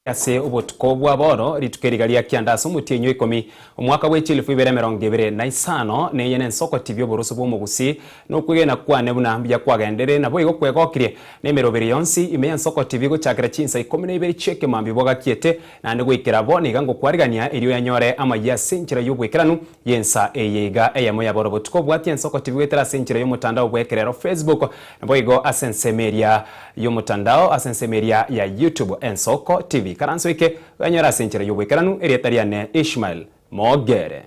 Ase obotuko bwa bono, rituko eriga ria kianda ase omotienyi o ikomi, omwaka bwe chilifu ibere emerongo ebere na isano, neye nensoko TV oboroso bw'omogusii, na okwegena kwane buna mbuya kwagenderire, naboigo kwegokirie nemeroberi yonsi ime y'ensoko TV gochakera chinsa ikomi na ibere chi'ekemambia bwagakiete, naende goikera bo niga ngokwarigania erio oyanyore amayia ase enchera y'obwekeranu y'ensa eye iga eyemo ya bono botuko. Bwatia ensoko TV goetera ase enchera y'omotandao bw'ekerero Facebook, Naboigo ase ensemo eria y'omotandao, ase ensemo eria ya YouTube, Ensoko TV. Karanso eke, oyanyore ase enchera y'oboikeranu, erieta riane Ishmael Mogere.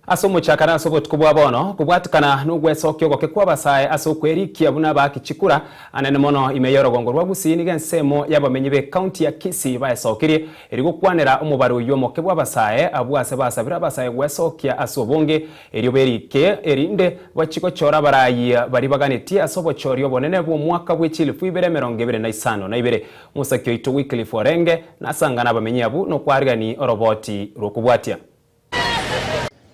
Ase omochakano ase obotuko bwa bono, kobwatikana nogwesokia ogoke kw'abasae ase okwerikia buna abaaki chikura, anene mono ime y'orogongo rwa Gusii nigo ensemo y'abamenyi b'ecounty ya Kisii baesokirie erio gokwanera omobaro oyio omoke bw'abasae abwo ase basabire abasae gwesokia ase obonge Erio berike, erinde bachie gochora abaraayi baria baganetie ase obochori obonene bw'omwaka bwe chilifu ibere emerongo ebere na isano na ibere. Omosaki oito Wycliffe orenge nasangane abamenyi abwo nokwarigani oroboti rw'okobwatia.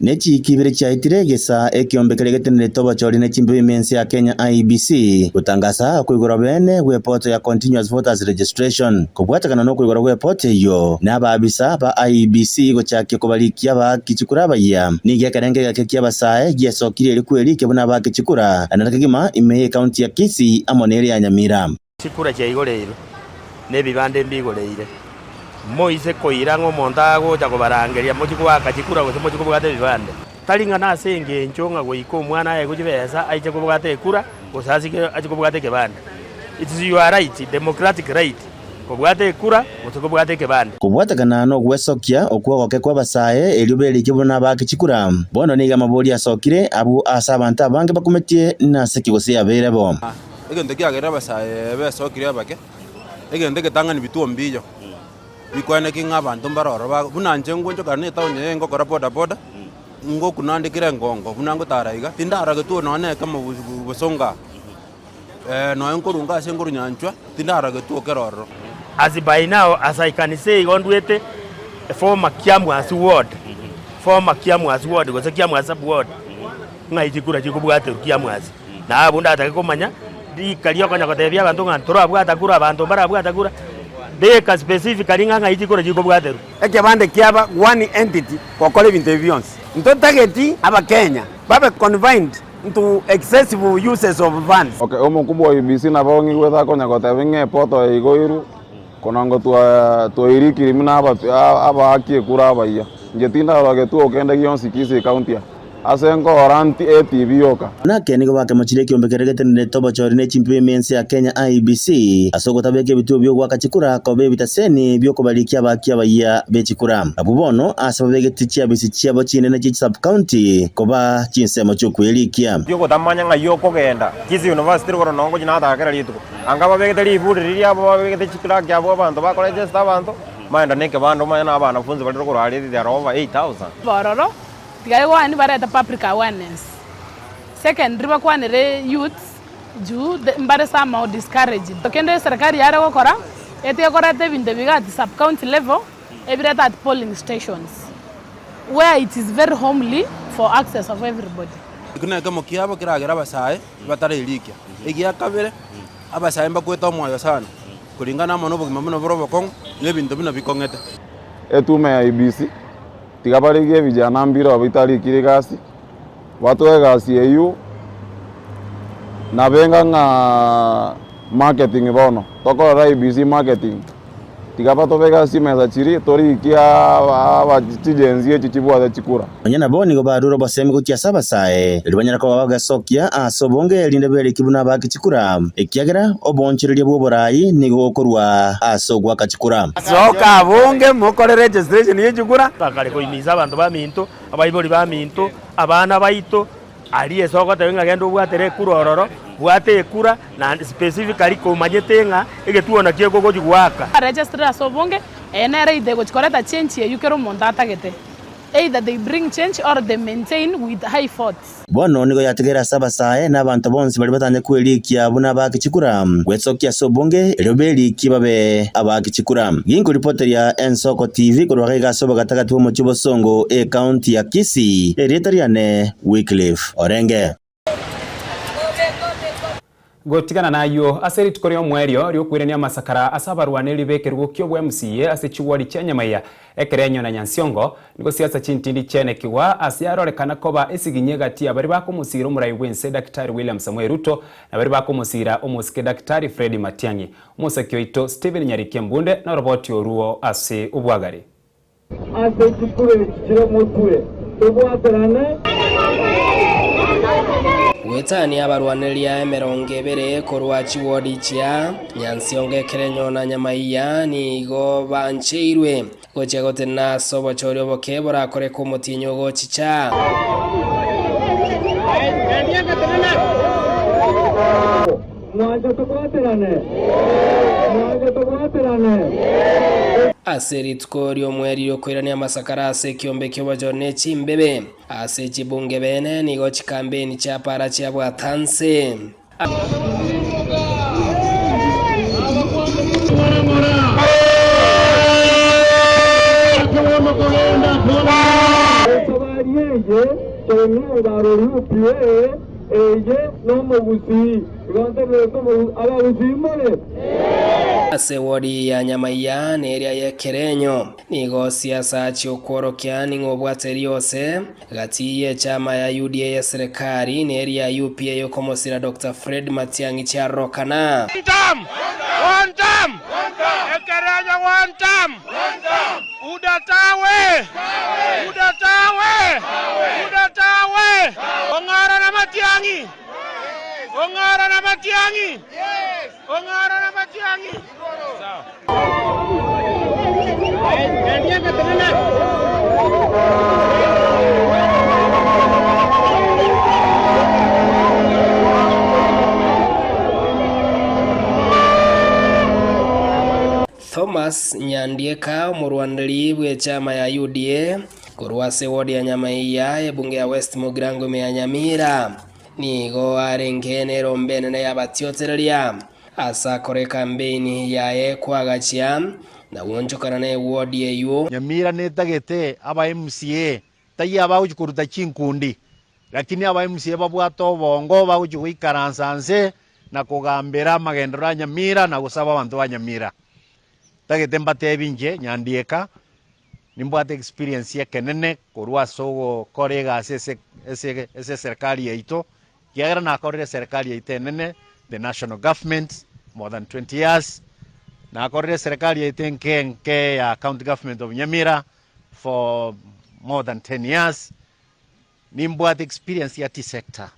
Ne chiiki ibere chiaetire egesa ekiombe keria getenerete obochori ne chimbebe ime ense ya Kenya IEBC gotangasa okoigorwa beene gw'epoto ya Continuous Voters Registration. Kobwatekana nokoigorwa gw'epoto eyio, na abaabisa ba IEBC gochakia kobarikia abaaki chikura abayia. Nigo ekerengo egeke ki'abasae giesokirie eri kwerikia buna abaaki chikura, naende kegima ime y'ecounty ya Kisii amo neria ya Nyamira. Chikura chiaigoreirwe, na ebibanda mbigoreire. Moise koira ng'a omonto agocha kobarangeria mochie goaka chikura gose mochie kobwata ebibande. Tari ng'a nase engencho ng'a goika omwana aegwe chibesa aiche kobwata ekura gose asike achie kobwata ekebande. It is your right, democratic right, kobwata ekura gose kobwata ekebande. Kobwatekana nogwesokia okwo ogoke kw'abasae erio berike buna abaake chikura, bono nigo amabori asokire abwo aase abanto abange bakumetie nase ki gose yabeire bo. Egento kiagerire abasae besokire abake, egento egetang'ani bituo mbiyo, bikwaneki ng'a abanto mbare ororo ba buna inche ngochokana na etown eye ngokora boda boda, ngokuna nde kera engongo buna ngotara iga, tindarora getuo nonye na ekemo bosongo aa, nonye nkorunga ase nkorwa nyanchwa, tindarora getuo kere ororo. As by now as I can say igo ndwete former Kiamwasi ward, former Kiamwasi ward gose Kiamwasi sub ward, ng'ai chikura chikobwaterwa Kiamwasi. Na abwo ndatake komanya rika riokonya gotebia abanto ng'a ntorabwata kura, abanto mbarabwata kura, beka specifically ng'a ng'ai chikura chikobwaterwa. Ekebande kiaba one entity gokora ebinto ebi bionsi. Ntotageti abakenya babe confined into excessive uses of funds. Okay, omokubwa o IEBC nabo ng'igwete akonya goteba ng'a epoto eye igoirwe, konongo twa twairikiri buna aba abaaki ekura abayia. Inche tindarora getuo kende gionsi Kisii County aa. Ase nkogora nti etibi yoka. Nake nigo bakemochirie ekiombe keria getenenerete obochori ne chimpibe ime ense ya Kenya IEBC ase ogotabeka ebituo bi'ogoaka chikura koba ebitaseni bi'okobarikia abaaki abayia be chikura. Abwo bono ase babegete chiabisi chiabo chinene chie chisub-county koba chinsemo chi'okwerikia. Tiogotamanya ng'ai okogenda. Kisii University rogoro noo ngochia natara kera rituko. Anga babegete riburi riria abwo babegete chiclerk abwo abanto bakoregister abanto, maenda na ekebande omanye na abanafunzi bare rogoro aria they are over 8000. Bororo. Tiga igwani barete public awareness. Secondly bakwanere youths juu mbare somehow discouraged. Kende eserikari yare gokora, etige koreta ebinto ebi iga at sub county level, ebirete at polling stations where it is very homely for access of everybody. Ekio nekemo kiabo keragere abasae batarerikia. Egia kabere, abasae mbakwete omoyo sana, kuringana amo nobogima buna bore obokong'u, na ebinto buna bikong'ete. Etume ya IEBC Tiga barigie ebijana mbire bitarikire egasi, batoe egasi eyio, nabenga ng'a marketing bono, tokorora IEBC marketing, tiga batobeke ase chimesa chiria torikie aba chigenzi echi chibwate chikura. Nonya nabo nigo barure obosemi gochia ase abasae, erio banyare koba bagesokia ase obonge, erinde beriki buna abaake chikura, ekiagera oboonchoreria bw'oboraai nigo gokorwa ase ogoaka chikura. Soka abonge mokore registration ye chikura. Bakare koimisa abanto baminto, abaibori baminto, abana baito, aria ase ogoteba ng'a genda obwatere ekura ororo, bwata ekura, naende specifically komanyete ng'a egetuo nakio ekogochi goaka. Register ase obonge, eye nere either egochi koreta change eywo kera omonto atagete. Either they bring change or they maintain with high votes. Bono nigo yatigere ase abasae na abanto bonsi baria batanya kwerikia buna abaaki chikura, gwesokia ase obonge, erio berikie babe abaaki chikura. Ginkoripoteria Ensoko TV korwa gaiga ase obogatagati bw'omochie obosongo, ecounty ya Kisii, erieta riane Wycliffe Orenge. Gotigana nayio, ase rituko ri'omoerio ri'okoirania amasakara ase abarwaneri b'ekerugo ki'obwemca ase chigwori chia nyamaiya, ekerenyo na nyansiongo, nigo siasa chintindi chiaenekigwa ase arorekana koba esiginyi egati ya baria bakomosiira omorai bw'ense Daktari William Samoei Ruto na baria bakomosiira omosike Daktari Freddy Matiang'i. Omosaki oito Stephen Nyariki Embunde noroboti oruo ase obwagare. Ase chikura echi chire motwe, tobwaterane. Goetania abarwaneria emerongo ebere korwa chiwodi chia Nyansiongo, Ekerenyo na Nyamaiya nigo bancheirwe gochia gotenena ase obochori oboke borakoreke omotienyi ogochicha. Mwanche tobwaterane, mwanche tobwaterane. Ase rituko ri'omweri ri'okoirania amasakara ase ekiombe ki'obochori ne chimbebe, ase chibunge bene nigo chikambeni chiapara chiabwata nse. Esabari eye tonywa UPA Eye nomogusii, igo ntegerete abagusii more. Ase wodi ya Nyamaiya na eria y'Ekerenyo nigo siasa chi'okworokia ning'o obwate riose gati y'echama ya UDA y'eserekari na eria ya UPA y'okomosira Doctor Fred Matiang'i chiarorokana. One term! One term! Ekerenyo one term! Uda tawe! Uda tawe! Uda tawe! Ong'ara na Matiang'i! Ong'ara na Matiang'i! Ong'ara na Matiang'i! Sawa. Thomas Nyandieka, omorwaneri bw'echama ya UDA korwa ase eward ya Nyamaiya, ebunge ya West Mugirango ime ya Nyamira, nigo arenge nerombe enene y'abatiotereria ase akore ekambeini yaye kwagachia na gwonchokana na eward eywo. Nyamira netagete aba MCA taiyo abagochia koruta chinkundi, lakini aba MCA babwate obongo bagochia goikaransa nse na kogambera amagenderero a Nyamira na gosaba abanto ba Nyamira. Ntagete mbatebi inche Nyandieka, nimbwate experience ekenene korwa ase ogokora egasi ase ase ase eserikari yaito, ekiagera nakorire eserikari yaito enene, the national government, more than 20 years, nakorire eserikari yaito enke enke ya county government of Nyamira for more than 10 years, Nimbwate experience ya tea sector.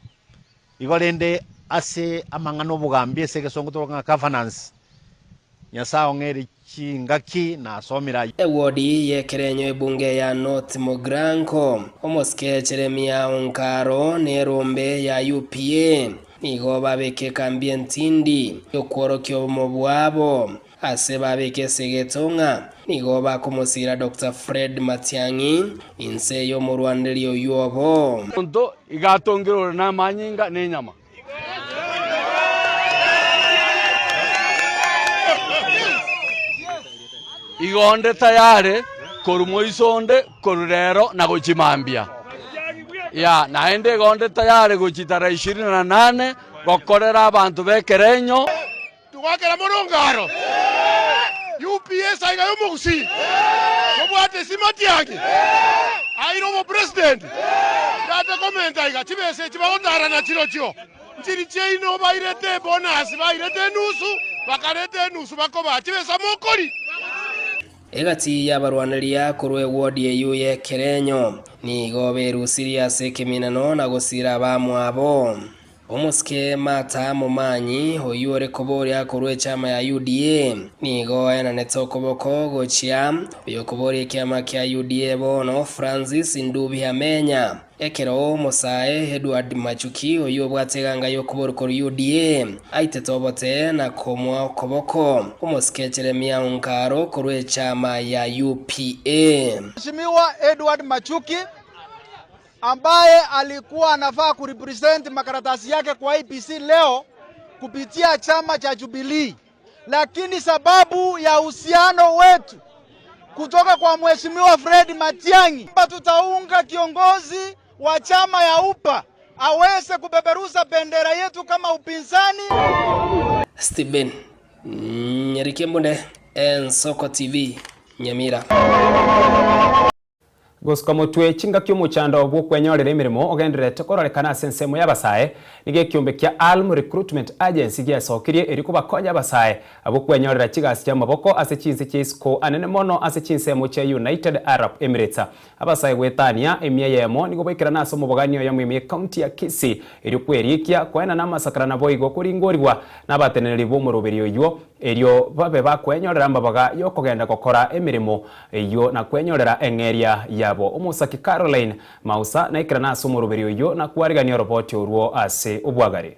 Igo rende ase amang'ana obogambi ase egesongo toroka ng'a governance, Nyasae ong'eire chingaki nasomire ayio. Ewodi y'ekerenyo ebunge ya North Mugirango, omosike Jeremia Onkaro nerombe ya UPA nigo babeka ekambi entindi y'okworokia obomo bwabo. Ase babeke esegeto ng'a nigo bakomosiira Doctor Fred Matiang'i inse y'omorwaneri oyio obo. Omonto iga atongire ore namanyinga na enyama. Igo onde tayare korwa moiso onde korwa rero na gochia mambia. Ya, naende igo onde tayare gochia tarehe ishirini na nane gokorera abanto b'ekerenyo. Togwakera mono ngaro UPS aiga yomogusii tobwate esi Matiang'i aire obopresident tata komenta aiga chibesa echi bagotara nachirochio nchiri chiaino bairete ebonus bairete enusu bakareta enusu bakobaa chibesa mokori. Egati y'abarwaneria korwa ewodi eyio y'ekerenyo nigo berusirie ase ekeminano na gosiira abamwabo. Omosike Martha Momanyi, oyio ore koboria korwa echama ya UDA, nigo aenanete okoboko gochia oyokoboria ekiama kia UDA bono, Francis Ndubi Amenya. Ekero omosae Edward Machuki, oyio obwate eganga y'okoborwa korwa UDA, aitete obote na komoa okoboko omosike Jeremia Onkaro korwa echama ya UPA. Mheshimiwa Edward Machuki ambaye alikuwa anafaa kurepresent makaratasi yake kwa IEBC leo kupitia chama cha Jubilee, lakini sababu ya uhusiano wetu kutoka kwa Mheshimiwa Fred Matiang'i kwamba tutaunga kiongozi wa chama ya UPA aweze kupeperusha bendera yetu kama upinzani. Stephen Nyarikembunde, Ensoko TV, Nyamira. Gosuka motwe chingaki omochando bw'okwenyorera emeremo ogendererete kororekana ase ensemo y'abasae, nigo ekiombe kia Alm Recruitment Agency giasokirie erio kobakonya abasae abwo kwenyorera chigasi chi'amaboko ase chinse chia isiko anene mono ase chinsemo chia United Arab Emirates. Abasae goetania emia eyemo nigo baikerana ase omobogani oyomo ime y'ecounty ya Kisii erio kwerikia, koenana amasakara naboigo koringorigwa nabateneneri b'omoroberi oyio erio babe bakwenyorera amabaga y'okogenda gokora emeremo eyio na kwenyorera eng'eria yabo. Omosaki Caroline Mausa naikerana ase omoroberi oyio na kwarigania oroboti orwo ase obwagare.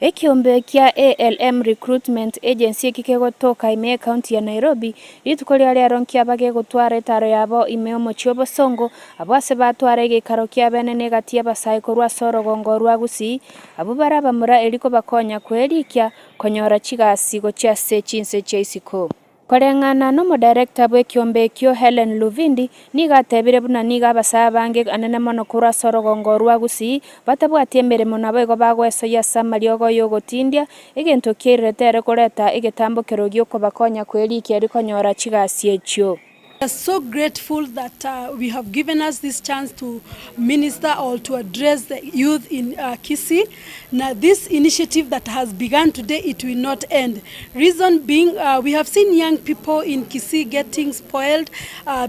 Ekiombe kia ALM Recruitment Agency eki kegotoka ime y'ecounty ya Nairobi, rituko ria rero nkiaba gegotwara etaro yabo ime y'omochie obosongo, abwo ase batwara egeikaro kiabene negati y'abasae korwa ase orogongo rwa Gusii, abwo bare abamura eri kobakonya kwerikia konyora chigasi gochia ase chinse chia isiko. Koreng'ana nomodirector bw'ekiombe ekio Hellen Luvindi, nigo atebire buna nigo abasae abange anene mono korwa ase orogongo rwa Gusii batabwati emeremo naboigo bagoesoyia ase amariogo y'ogotindia, egento kiairerete ere koreta egetambokero gi'okobakonya kwerikia rikonyora chigasi echio. We are so grateful that we have given us this chance to minister or to address the youth in Kisii. Now this initiative that has begun today, it will not end. Reason being, we have seen young people in Kisii getting spoiled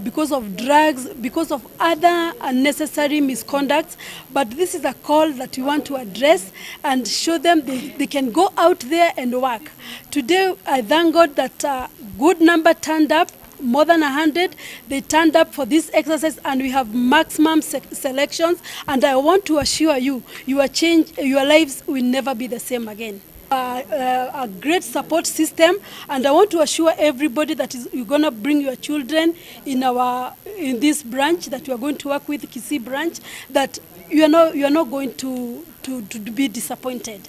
because of drugs, because of other unnecessary misconducts. But this is a call that we want to address and show them they, they can go out there and work. Today, I thank God that a good number turned up more than 100 they turned up for this exercise and we have maximum se selections and i want to assure you your change your lives will never be the same again uh, uh, a great support system and i want to assure everybody that is you're going to bring your children in our in this branch that we are going to work with Kisii branch that you are not you are not going to to, to be disappointed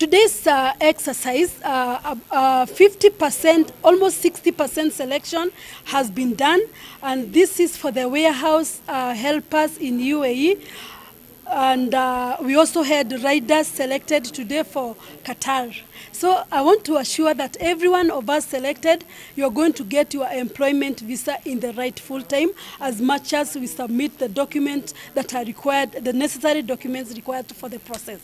Today's uh, exercise, 50%, almost 60% selection has been done, and this is for the warehouse helpers in UAE. And we also had riders selected today for Qatar. So I want to assure that every one of us selected, you are going to get your employment visa in the rightful time as much as we submit the documents that are required, the necessary documents required for the process.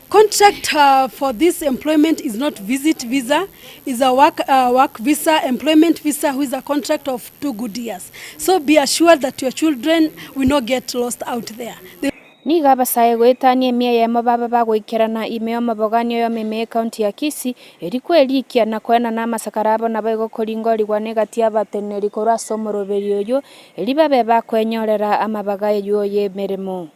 Contract uh, for this employment is not visit visa, is a work, uh, work visa, employment visa, who is a contract of two good years. So be assured that your children will not get lost out there. They Nigo abasae goetania emia eyemo baba bagoikerana ime y'omobogani oyomo ime y'ecounty ya Kisii, erio kwerikia na koenana amasakara abo naboigo koringorigwa negati y'abateneneri korwa ase omoroberi oyio, erio babe bakwenyorera amabaga ayio y'emeremo.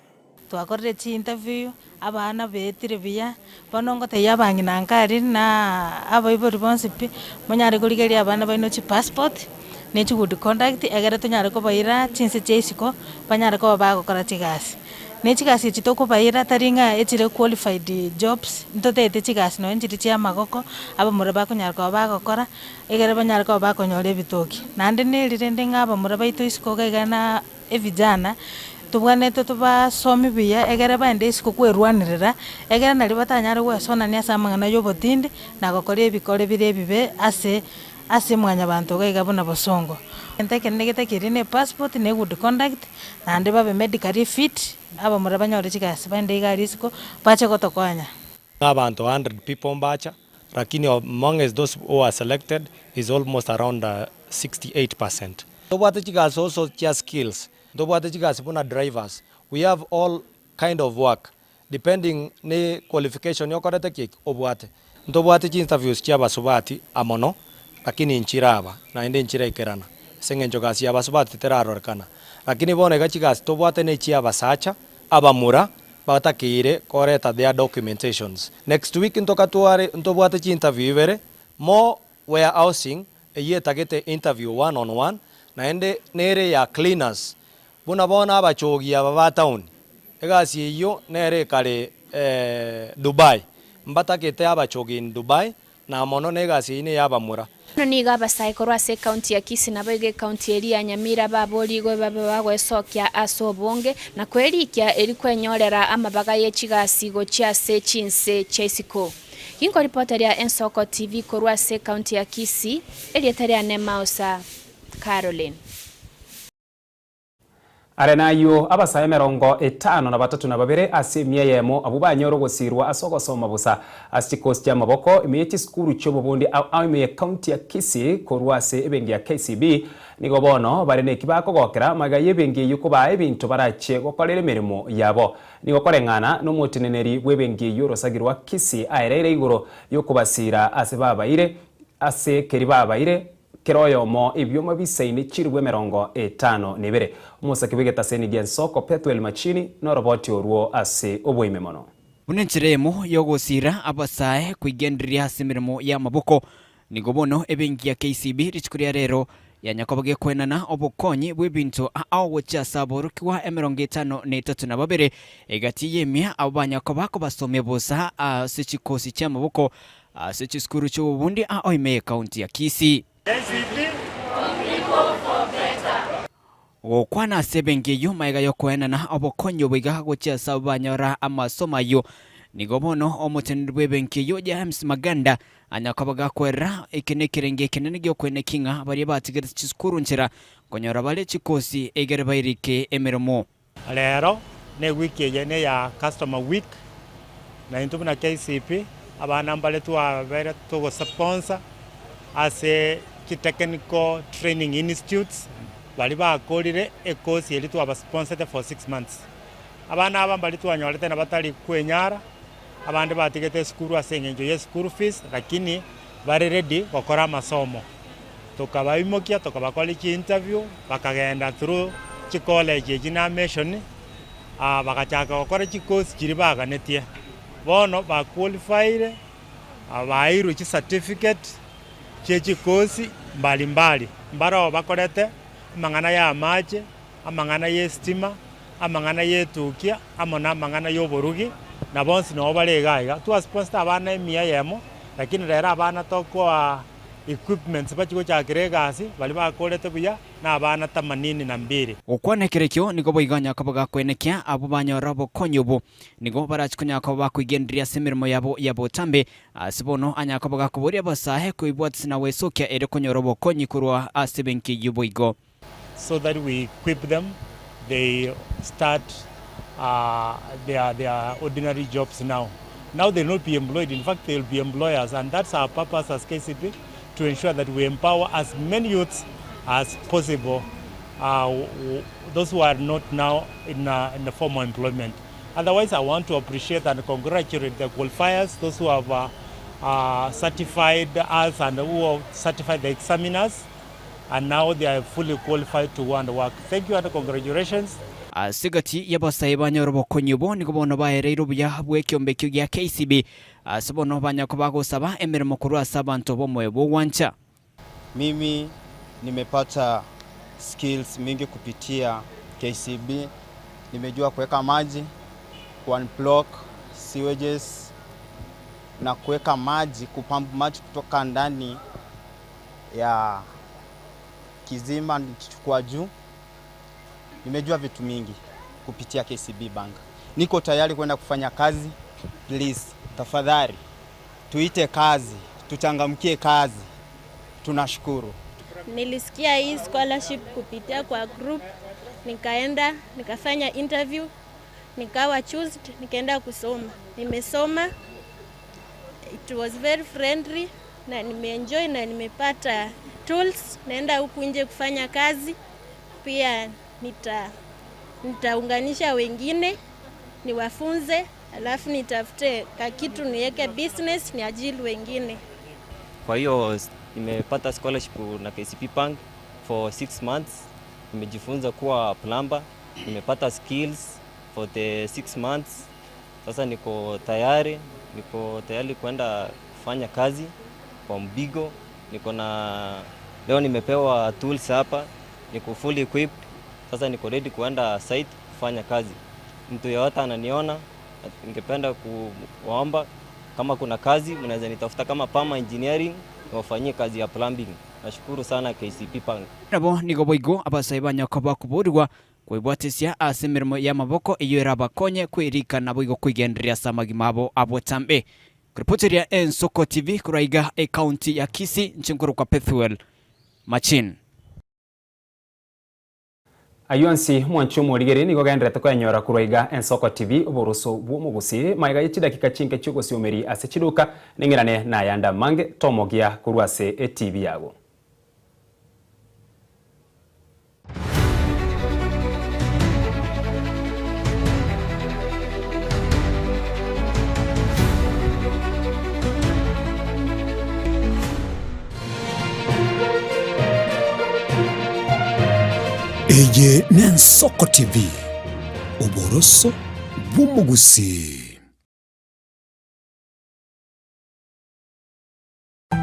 Twakorire chiinterview, abana baetire buya, bono ngotebia abang'ina nka aria na abaibori bonsi pi, monyare korigereria abana baino chipassport, na echigood conduct, egere tonyare kobaira chinse chia isiko, banyare koba bagokora chigasi. Na echigasi echi tokobaira tari ng'a echire qualified jobs, ntotagete chigasi nonye nchiria chia amagoko, abamura bakonyara koba bagokora, egere banyare koba bakonyora ebitoki. Naende neri rende ng'a abamura baito isiko iga iga na Evijana, tobwenerete tobasomie buya egere baende isiko kwerwanerera, egere nario batanyare gwesonania ase amang'ana y'obotindi na gokora ebikore bire ebibe ase ase mwanyabanto iga iga buna bosongo. Egento ekenene getakeire ne epassport na egood conduct, naende babe medically fit, abamura banyore chigasi baende iga aria isiko bache gotokonya. Abanto 100 people mbacha, lakini amongst those who are selected is almost around 68 percent. Ntobwate chigasi also chia skills, ntobwate chigasi buna drivers, we have all kind of work depending ne qualification okorete ki obwate. Ntobwate chi interviews chia abasubati amono lakini nchiraba naende nchiraikerana ase eng'encho gasi ya abasubati terarorekana. Lakini bono iga chigasi tobwate ne chia abasacha. Abamura batakeire koreta their documentations. Next week ntokatware ntobwate chi interview ibere, mo warehousing eyio etagete interview one on one, naende nere ya cleaners, buna bono abachogi aba ba town, egasi eyio nere ekare Dubai, mbatagete abachogi in Dubai, na mono na egasi eyio neya abamura. Bono nigo abasae korwa ase ekaunti ya Kisii naboigo ekaunti eria ya Nyamira baborigwe babe bagoesokia ase obonge na kwerikia eri kwenyorera amabaga ye chigasi gochia ase chinse chia isiko. Ginkoripoteria Ensoko TV korwa ase ekaunti ya Kisii, erieta riane Mausa Caroline. Are nayio abasae 52 na babere ase emia eyemo abwo banyore ogosiirwa ase ogosoma bosa ase chikosi chi'amaboko ime ye chisukuru chi'obobundi ao ao ime ye county ya Kisii korwa ase ebenki ya KCB nigo bono bare neki bakogokera magega y'ebenki eyio kobaa ebinto barachie gokorera emeremo yabo. Nigo koreng'ana nomoteneneri bw'ebenki eyio orosagi rwa Kisii aereire igoro y'okobasiira ase babaire ase keri babaire Kera oyomo ebioma bisaine chilifu 52. Omosaki bw'egetaseni gi'ensoko Pethuel Machini noroboti orwo ase oboime mono. Buna enchera eyemo y'ogosiira abasae koigendereria ase emeremo y'amaboko, nigo bono ebenki ya KCB rituko ria rero yanyakoba gekoenana obokonyi bw'ebinto ao gochia ase aborokigwa 53 na babere egati y'emia abwo banyakoba kobasomia bosa ase chikosi chi'amaboko Ase chisukuru chi'obobundi ao ime y'Ekaunti ya Kisii. Gokwana ase ebenki eyio magega y'okoenana obokonyi obo iga gochia ase abwo banyora amasomo ayio. Nigo bono omoteneneri bw'ebenki eyio James Maganda anya koba gakwerera eke nekerenge ekenene gi'okoenekia ng'a baria batigerete chisukuru nchera nkonyora bare chikosi egere bairike emeremo. Rero ne ewiki eye neya customer week, na intwe buna KCB abana mbare twabere togosponsor ase chitechnical training institutes baria bakorire ecourse eria twabasponsete for 6 months. Abana aba mbari twanyorete na batari kwenyara, abande batigete esukuru ase eng'encho ya eschool fees, lakini bare ready gokora amasomo. Tokabaimokia tokabakora chiinterview, bakagenda through chicollege echi na mission, bagachaka gokora chicourse chiria baganetie. Bono baqualifyire, bairwe chicertificate chia echicourse mbalimbali, mbaro bakorete amang'ana ya amache, amang'ana ya estima, amang'ana ya etukia, amo na amang'ana ya oborugi, na bonsi nabo bare iga iga. Twasponsete abana 100, lakini rero abana tokoa equipments bachi gochakera egasi, baria bakorete buya, na abana 82. Gokwana ekerekio nigo boigo anya koba gakwenekia abwo banyora obokonyi obo, nigo barachi konya koba bakoigendereria ase emeremo yabo ya botambe. Ase bono anya koba gakoboria abasae koibwatisia na gwesokia ere konyora obokonyi korwa ase ebenki eyio boigo. So that we equip them, they start their ordinary jobs now. Now they'll not be employed, in fact they'll be employers, and that's our purpose as KCB, to ensure that we empower as many youths as possible, those who are not now in the formal employment. Otherwise, I want to appreciate and congratulate the qualifiers, those who have certified us and who have certified the examiners, and now they are fully qualified to go and work. Thank you and congratulations. Ase egati y'abasae banyora obokonyi obo nigo bono baereire obuya bw'ekiombe ekio gia KCB ase bono banya koba gosaba emeremo korwa ase abanto b'omoyo bw'ogwancha. Mimi nimepata skills mingi kupitia KCB. Nimejua kuweka maji, ku-unblock sewages na kuweka maji, kupump maji kutoka ndani ya kisima nikichukua juu. Nimejua vitu mingi kupitia KCB Bank. Niko tayari kwenda kufanya kazi. Please, tafadhali tuite kazi, tuchangamkie kazi. Tunashukuru. Nilisikia hii scholarship kupitia kwa group, nikaenda nikafanya interview, nikawa chosen, nikaenda kusoma. Nimesoma, it was very friendly na nimeenjoy na nimepata tools, naenda huku nje kufanya kazi. Pia nitaunganisha wengine niwafunze, alafu nitafute kakitu niweke business niajiri wengine. Kwa hiyo nimepata scholarship na KCB Bank for 6 months. Nimejifunza kuwa plumber, nimepata skills for the 6 months. Sasa niko tayari, niko tayari kwenda kufanya kazi kwa mbigo. Niko na leo nimepewa tools hapa, niko fully equipped. Sasa niko ready kuenda site kufanya kazi. Mtu yeyote ananiona, ningependa kuwaomba kama kuna kazi mnaweza nitafuta kama Pama Engineering niwafanyie kazi ya plumbing. Nashukuru sana KCB Bank. Nabo nigo boigo abasae ba nyoko bakoborigwa kwebwatesia ase emeremo y'amaboko eyio erabakonye kwerika naboigo kwegendereria ase amagima abo abotambe. Koripoteria Ensoko TV korwa iga ecounty ya Kisii inche nkorokwa Pethuel Machin. Ayio onsi, mwanche omorigereria nigo ogendererete koenyora korwa iga Ensoko TV, oboroso bw'omogusii, magega ye chidakika chinke chi'ogosiomeria ase chiduka, ning'irane nayande amange tomogia korwa ase etibi yago. Eye n'Ensoko TV, oboroso bw'omogusii.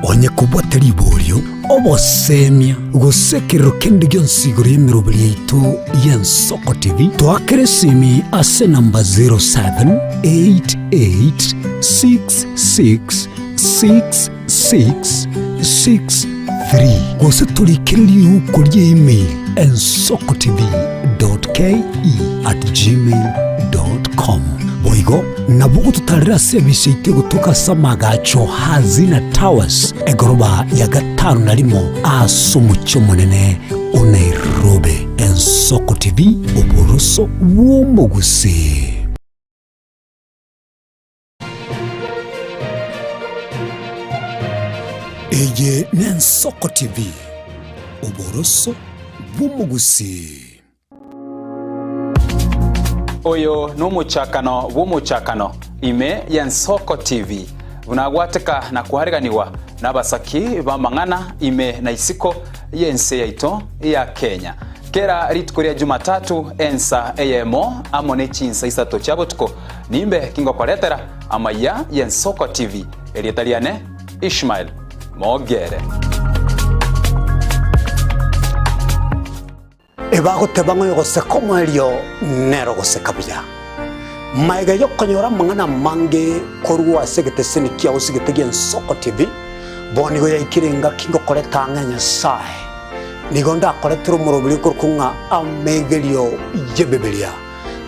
Onye kobwate riborio, obosemia, gose ekerero kende gionsi igoro y'emeroberi yaito y'Ensoko TV, toakere esimi ase enamba 0788666663 gose torikere riuko ria email ensokotv.ke@gmail.com. Boigo nabo ogototarera ase ebise yaito egotoka ase amagacho Hazina Towers, egoroba ya gatano na rimo ase omochie omonene o Nairobi. Ensoko TV, oboroso bw'omogusii. Eye n'Ensoko TV, oboroso bw'omogusii. Oyo nomochakano bw'omochakano ime y'Ensoko TV, buna agwateka na koareganigwa nabasaki b'amang'ana ime na isiko y'ense yaito ya Kenya. Kera rituko ria Jumatatu ensa eyemo amo ne chinsa isato chia botuko nimbe kingokoretera amaiya y'Ensoko TV. Erieta riane Ishmael Mogere. Ebagoteba ng'a oyogoseka omoerio nere ogoseka buya. Magega y'okonyora amang'ana amange korwa ase egeteseni kiao ase egete gi'Ensoko TV, bono nigo yaikire engaki ngokoreta ang'e Nyasae. Nigo ndakoretere omoroberi okorokwa ng'a Amegerio y'Ebibilia.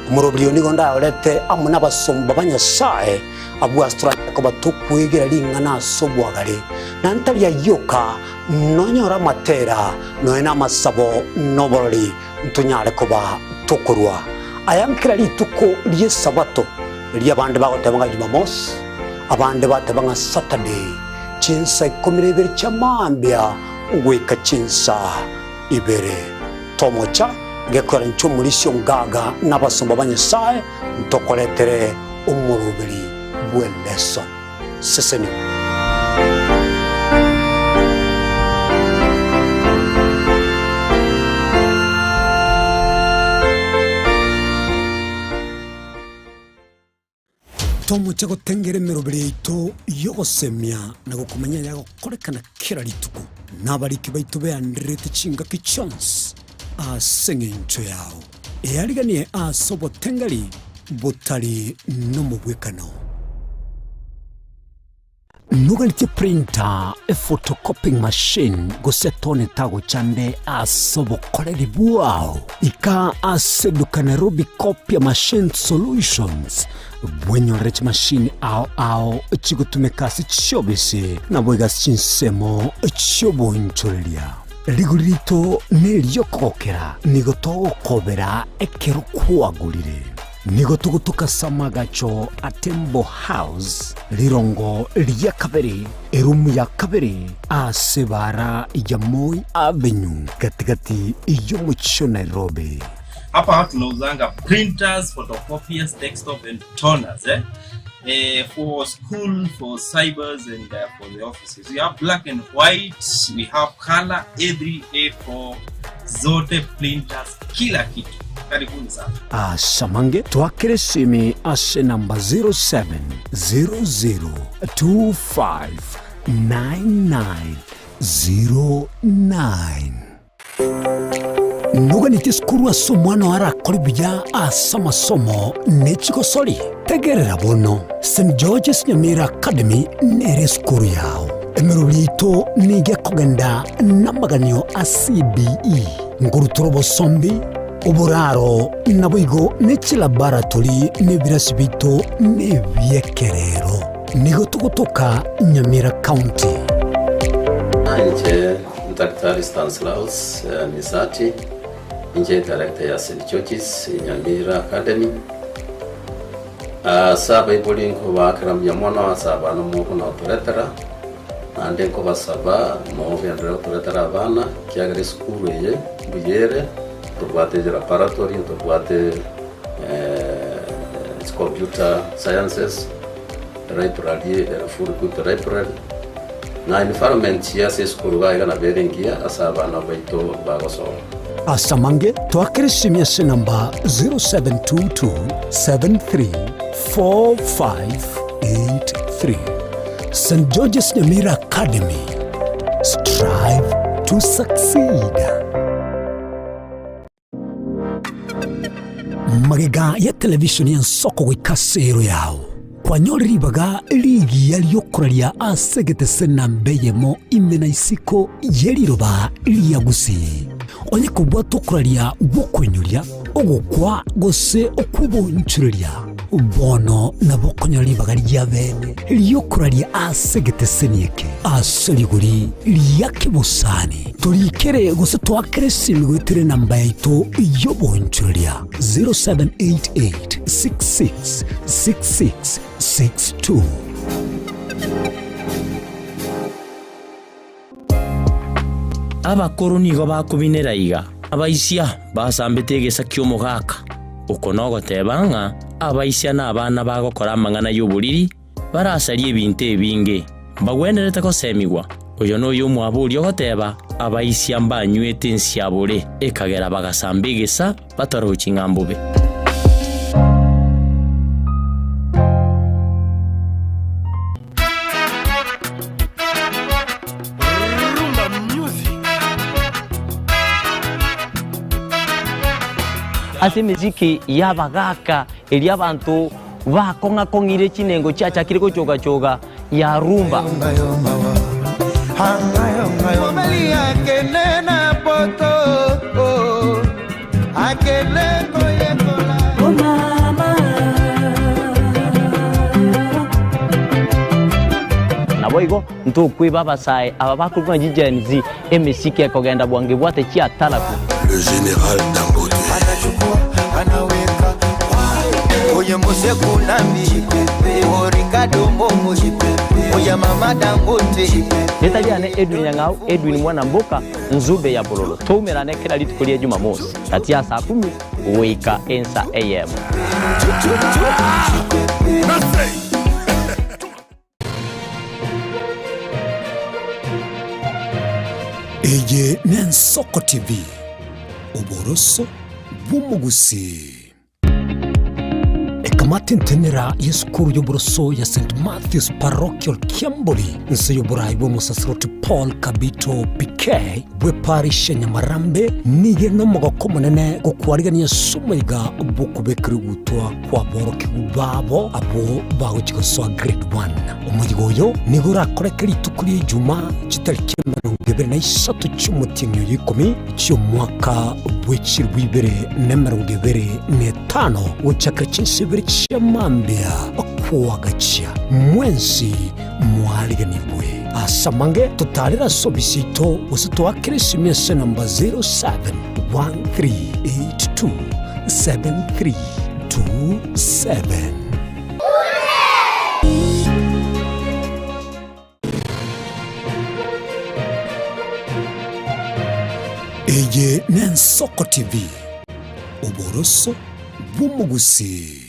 Omoroberi oyo nigo ndayorete amo nabasomba ba Nyasae, abwo ase toranyare koba tokwegera ring'ana ase obwagare, na ntari ayio oka, Nonyore amatera, nonya namasabo, na oborori, ntonyare koba tokorua aya nkera rituko ri'Esabato, riria abande bagoteba ng'a Jumamosi, abande bateba ng'a Saturday, chinsa ikomi na ibere chia mambia goika chinsa ibere. Tomocha gekoera inche omorisia ongaga na abasomba ba Nyasae, ntokoretere omoroberi bw'eleson. Seseni. Tomoche gotengera emeroberi yaito y'ogosemia na gokomanya ayagokorekana kera rituko, na abariki baito beandererete chingaki chionsi ase engencho yao. Eariganie ase obotengeri botari nomogwekano. Noganetie printer, ephotocopying machine, gose tone tagochande ase obokoreri bwao? Ika ase eduka Nairobi Copier Machine Solutions bwenyorere chimashini ao ao chigotumeka ase chiobisi naboigo ase chinsemo chi'oboonchoreria. Rigori rito neri'okogokera, nigo togokobera ekero kwagorire. Nigo togotoka ase amagacho a Tembo House, rirongo ria kabere, erumu ya kabere, ase ebaara ya Moi Avenue, gati-gati y'omochie o Nairobi. Hapa tunauzanga printers, photocopiers, desktop and toners eh? Eh, for school, for cybers and for the offices. We have black and white, we have color A3, A4, zote printers, kila kitu. Karibuni sana. Asamange twakere esimi ase namba 0700259909. Noganeti esukuru ase omwana oo arakore buya ase amasomo ne chigosori? Tegerera bono, St George's Nyamira Academy nere esukuru yao. Emerobio yaito nigo ekogenda namaganio a CBE, nkorutora obosombi, oboraro, naboigo ne chilaboratory na ebirasi biaito nebi'ekerero. Nigo togotoka Nyamira County. Inche Daktari Stanislaus Misati, inche director ya St George's Nyamira Academy. Ase abaibori nkobaakera mbuya mono ase abana mogonotoretera, naende nkobasaba mogenderere gotoretera abana, ekiagera esukuru eye mbuya ere, ntobwate laboratory, ntobwate computer sciences, library ere full equipped library, na environment ase esukuru iga iga nabo ere engiya ase abana baito bagosoma. Ase amange, twakere esimi ase enamba 0722734583. St George's Nyamira Academy, strive to succeed. Magega ya televishoni y'ensoko goika ase ero yao, kwanyorire ribaga rigiya ri'okoraria ase egetese namba eyemo ime na isiko ye riroba ria Gusii. Onye kobwate okoraria gw'okoinyoria, ogokwa gose okw'obonchoreria, Bono nabo okonyora ribaga ri'abeene ri'okoraria ase egeteseni eke ase rigori ria kebosani. Torikere gose toakere esimi goetera enamba yaito y'obonchoreria 0788666662. Abakoro nigo bakobinera iga, Abaisia basambete egesa ki'omogaka. Oko nogoteba ng'a abaisia nabana bagokora amang'ana y'oboriri, barasarie ebinto ebinge, mbagwenerete gosemigwa. Oyo noyo omwabo oria ogoteba, Abaisia mbanywete ensiabore, ekagera bagasamba egesa batarochi ng'a mbobe. Rumba music. Ase emesiki y'abagaaka eria abanto bakong'a-kong'ire chinengo chiachakire gochoga-choga ya rumba. Naboigo ntokweba abasae aba bakorokwa ng'a Gen Z, emesiki ekogenda bwango ebwate chiataraku. Le general Dangote. Anachukua, anaweka Oye mose kunambi Ricardo Momo Oye mama Dangote Rieta riane Edwin Nyang'au Edwin Mwanamboka Nzube ya bololo toumerane kera rituko ria Jumamosi gati ya saa kumi goika ensa eyemo. Eye n'Ensoko TV, oboroso bw'omogusii. Ekamati entenera y'esukuru y'oboroso ya St Matthew's Parochial Kiambori inse y'oborai bw'omosaserdoti Paul Kabito PK bw'eparish ya Nyamarambe nigo ere nomogoko omonene gokwarigania ase omoiga bw'okobekerwa egutwa kw'aborokigwa babo abwo bagochia gosoa grade one. Omoyiga oyo nigo orakoreke rituko ria Ijumaa chitariki 23 chi'omotienyi oyo ikomi chi'omwaka bw'echilifu ibere na 25 gochakera chinsa ibere chia mambia koagachia, mwensi mwariganigwe. Ase amange totaarere ase ofisi yaito gose toakere esimi ase enamba 0713827327. Eye n'Ensoko TV, oboroso bw'omogusii.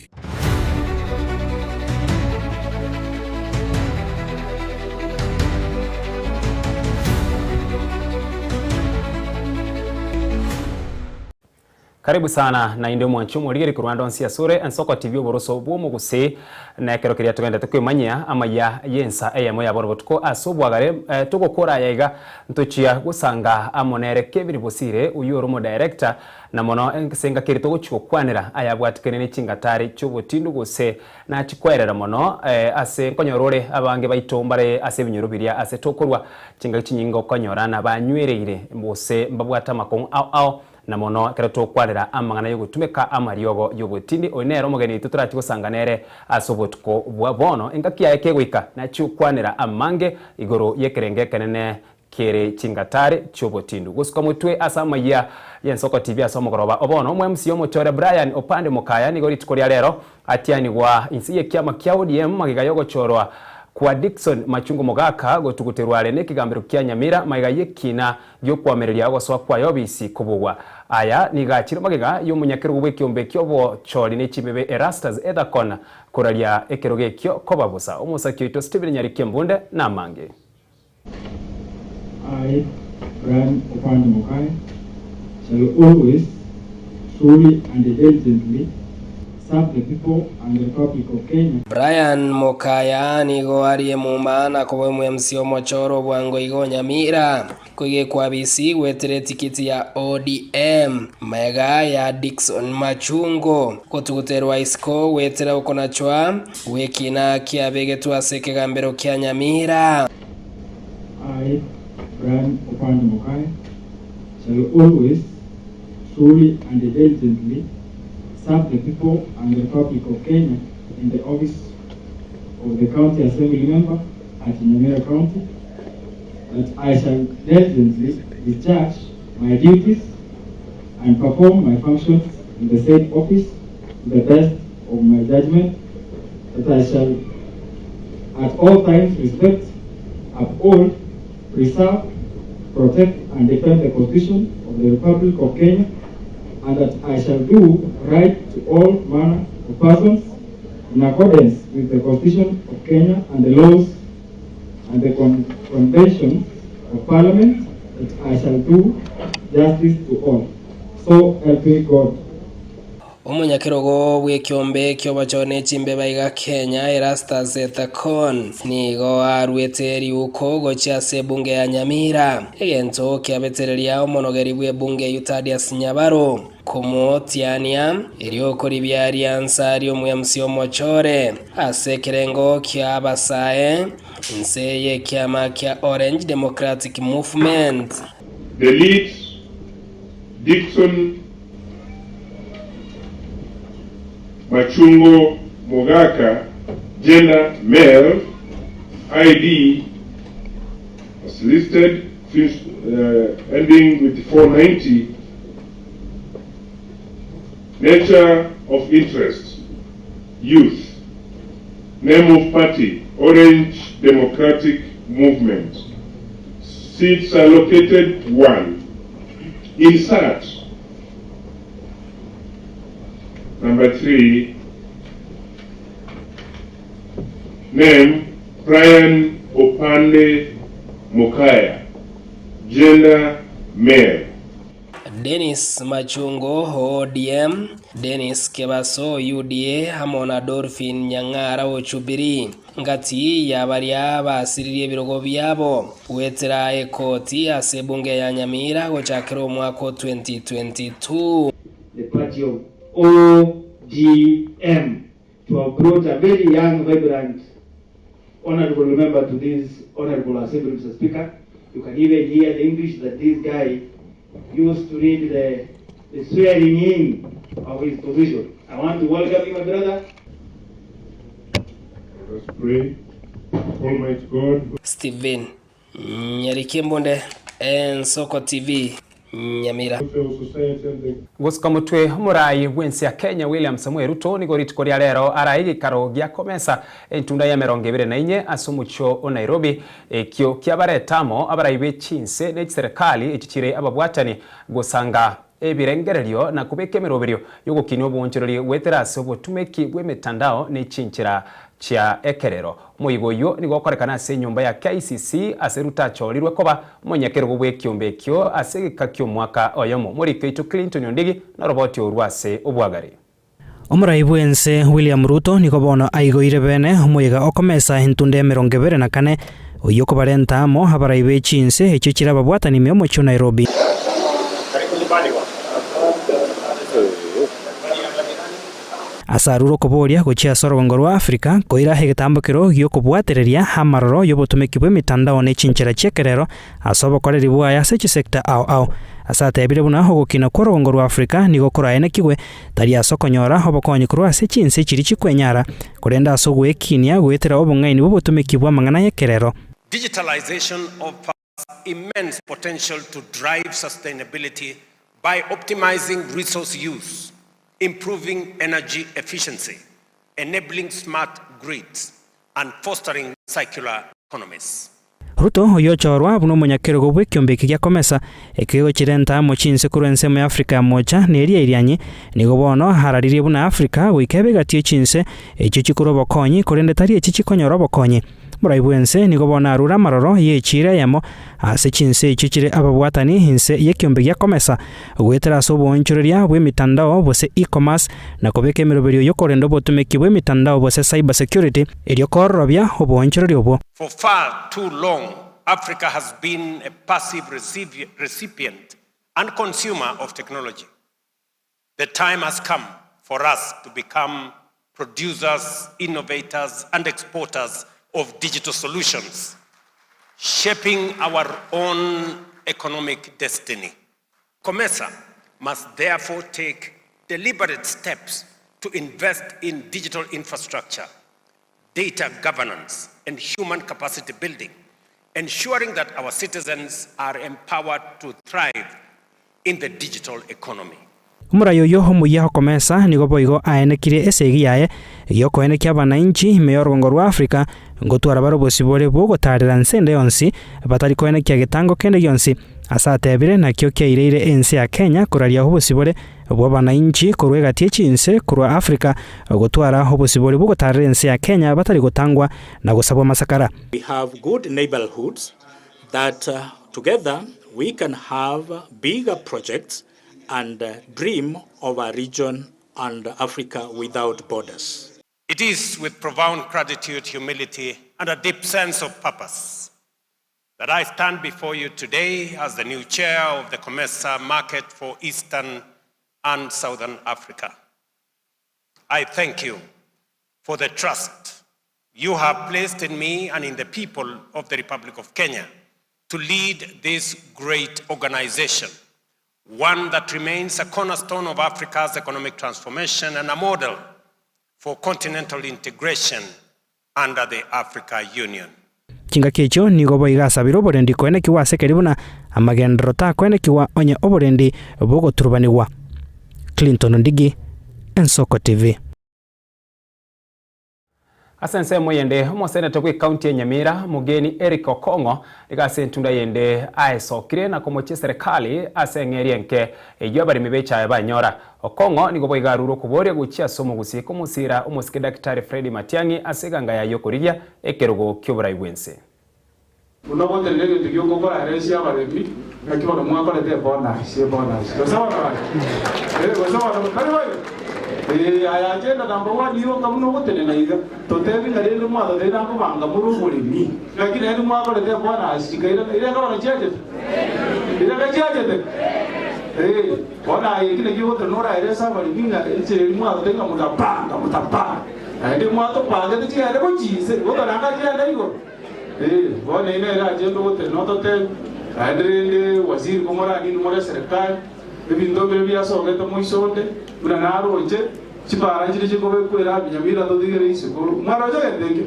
Karibu sana naende omwanchi omorigeri korwa ande onsi asore Ensoko TV oboroso bw'omogusii na ekero keria togendete kwemanyia amaya y'ensa eyemo ya bono botuko ase obwagare togokora aya iga ntochia gosanga amo nere Kevin Bosire oyio ore omodirector na mono ase engaki eria togochia gokwanera ayabwatikene ne chingatari chiobotindu gose nachikwerera mono ase nkonyora ore abange baito mbare ase ebinyoro biria ase tokorwa chingaki chinyinge okonyora nabanywereire gose mbabwate amakong'u ao ao Na mono ekero tokwarera amang'ana y'ogotumeka amariogo y'obotindi, oyo nere omogeni oito torachie gosanga nere ase obotuko bwa bono, engaki yaye kegoika, nachie gokwanera amange igoro y'ekerengo ekenene kere chingatari chi'obotindu. Gosuka motwe ase amayia y'ensoko TV ase omogoroba o bono, Omo-MC omochore Brian Opande Mokaya nigo rituko ria rero atianigwa inse y'ekiama kia ODM magega y'ogochorwa kwa Dickson Machungu Mogaka gotuguterwa are nekegambero kia Nyamira magega y'ekina gi'okoamereria ogosoa kwaye obisi kobugwa. Aya nigo achire magega y'omonyakerogo bw'ekeombe ki'obochori ne chimebe Erastus Ethakon koraria ekerogo ekio koba bosa. Omosaki oito Stephen Nyariki Embunde namange. I, Brian Opande Mokaya, shall always, truly and diligently serve the people and the Republic of Kenya. Brian Mokaya nigo arie muma na koba omo-MC omochoro obwango igo o Nyamira, koigekwa bisi gwetera etikiti ya ODM magega ya Dickson Machungo gotuguterwa isiko gwetera okonachwa gw'ekina kiabegetwe ase ekegambero kia Nyamira. I, Brian Opande Mokaya, shall always, truly and diligently serve the people and the Republic of Kenya in the office of the County Assembly Member at Nyamira County, that I shall diligently discharge my duties and perform my functions in the said office to the best of my judgment, that I shall at all times respect, uphold, preserve, protect and defend the Constitution of the Republic of Kenya, and that I shall do right to all manner of persons in accordance with the Constitution of Kenya and the laws and the con conventions of Parliament, that I shall do justice to all. So help me God. Omonyakerogo bw'ekiombe ki'obochori ne chimbeba iga Kenya, Erastus Ethekon, nigo aruete riuko gochia ase ebunge ya Nyamira, egento kiabetereria omonogeri bw'ebunge eyio Thaddeus Nyabaro komotiania erioko ribia riansa ri'omo-MC omochore ase ekerengo kia abasae inse y'ekiama kia Orange Democratic Movement. Delete Dickson Machungo Mogaka Gender Male ID as listed since uh, ending with 490 Nature of interest Youth Name of party Orange Democratic Movement Seats allocated 1 Insert Number 3 Name Brian Opande Mokaya Gender Male. Dennis Machungo, ODM, Dennis Kebaso, UDA, amo na Dolphin Nyang'ara o Jubilee, ngati ya baria basiririe ebirogo biabo goetera ekoti ase ebunge ya Nyamira gochakera omwaka o 2022. The party of ODM to have brought a very young, vibrant honorable member to this honorable assembly, Mr. Speaker. You can even hear the English that this guy used to read the, the swearing in of his position. I want to welcome you, my brother. Let us pray. Almighty God. Stephen Nyarikembunde, Ensoko TV, Nyamira. Gosuka motwe omorai bw'ense ya Kenya William Samoei Ruto nigo rituko ria rero arae egeikaro gia komesa entunda y'emerongo ebere na inye ase omochie o Nairobi ekio kiabareta amo abarai be chinse ne chiserekali echio chire ababwatani gosanga ebirengererio na kobeka emeroberio y'ogokinia oboonchoreri goetera ase obotumeki bw'emetandao ne chinchera chia ekerero. Omoyega oyio nigo okorekana ase enyomba ya KICC ase Ruto achorirwe koba omonyakerogo bw'ekiombe ekio ase egeka ki'omwaka oyomo. Omoriki oito Clinton Ondigi noroboti orwo ase obwagare. Omorai bw'ense William Ruto nigo bono aigoire bene omoyega okomesa entunda 24, oyio okobarenta amo abarai be chinse echio chire ababwatani ime omochie o Nairobi. Ase arure okoboria gochia ase orogongo rwa Afrika koira egetambokero gi'okobwatereria amaroro y'obotomeki bw'emitandao ne chinchera chi'ekerero ase obokoreri bwaye ase chisecta ao ao. Ase atebire buna ogokina kw'orogongo rwa Afrika nigo koraenekigwe tari ase okonyora obokonyi korwa ase chinse chiria chikwenyara, korende ase ogwekinia goetera obong'aini bw'obotomeki bw'amang'ana y'ekerero. Digitalization offers immense potential to drive sustainability by optimizing resource use, improving energy efficiency, enabling smart grids, and fostering circular economies. Ruto, oyio ochorwa buna omonyakerogo bw'ekiombe eke gia COMESA, ekio gegochirenta amo chinse korwa ensemo ya Afrika ya Mocha na eria Irianyi, nigo bono araririe buna Afrika goika ebe egati ye chinse echio chikorwa obokonyi korende tari echi chikonyora obokonyi. Omorai bw'ense nigo bono arure amaroro y'echiira eyemo ase chinse echio chire ababwatani inse y'ekiombe gia COMESA goetera ase oboonchoreria bw'emitandao bose e-commerce na kobeka emeroberio y'okorenda obotomeki bw'emitandao bose cyber security erio koororobia oboonchoreria obwo. For far too long, Africa has been a passive recipient and consumer of technology. The time has come for us to become producers, innovators, and exporters of digital solutions, shaping our own economic destiny. COMESA must therefore take deliberate steps to invest in digital infrastructure, data governance, and human capacity building, ensuring that our citizens are empowered to thrive in the digital economy. Omorai oyio omuya okomesa nigo boigo aenekirie esegi yaye y'okoenekia abanainchi ime y'orogongo rwa Africa ngotwara bare obosibore bw'ogotaarera nse ende yonsi batari koenekia getango kende gionsi. Ase atebire nakio kiaireire ense ya Kenya koraria obosibore bw'abanainchi korwa egati ye chinse korwa Africa gotwara obosibore bw'ogotaarera ense ya Kenya batari gotangwa na gosabwa amasakara. We have good neighbourhoods that together we can have bigger projects and dream of a region and Africa without borders. It is with profound gratitude, humility, and a deep sense of purpose that I stand before you today as the new chair of the COMESA market for Eastern and Southern Africa. I thank you for the trust you have placed in me and in the people of the Republic of Kenya to lead this great organization, one that remains a cornerstone of Africa's economic transformation and a model for continental integration under the Africa Union. Chingaki echio nigo boigo asabire oborendi koenekigwa ase keria buna amagenderero takoenekigwa onye oborendi bogoturubanigwa. Clinton Ondigi, Ensoko TV. Ase ensemo eyende, omoseneta bw'ecounty ya Nyamira, Mogeni Eric Okong'o, nigo ase entunda eyende aesokire na komochia eserekari ase eng'eria enke eyio abaremi b'echae banyora. Okong'o nigo boigo arure okoboria gochia ase omogusii komosira omosike Daktari Freddy Matiang'i ase eganga yaye y'okorigia ekerogo ki'oborai bw'ense. Buna ogotenena egento gioka okoraresie abaremi, naki bono mwakorete ebonus, ebonus. Gose bono gaki? Eh, gose bono tari boigo? Eh, aya agenda number one yoka buna ogotenena iga, totebi ng'a rende mwatotebia nakobanga more oboremi, naki naende mwakorete ebonus chikairana, irenga bono chiachete? Irenga chiachete? Eh, bono aye eki nakio ogotenena oraerese abaremi ng'a enchera eria mwatotebia ng'a motapanga, motapanga, naende mwatopangete chigende gochia inse, gotoranga chigende igoro. Ee, bono eyio nere agenda ogotenena ototebi, naende rende waziri komoranie inwe more eserekari, ebinto mbire biasogete moiso onde, buna naroche, chipara nchiria chikobekwa erabi Nyamira totigere isiko, mwaroche gento ekio?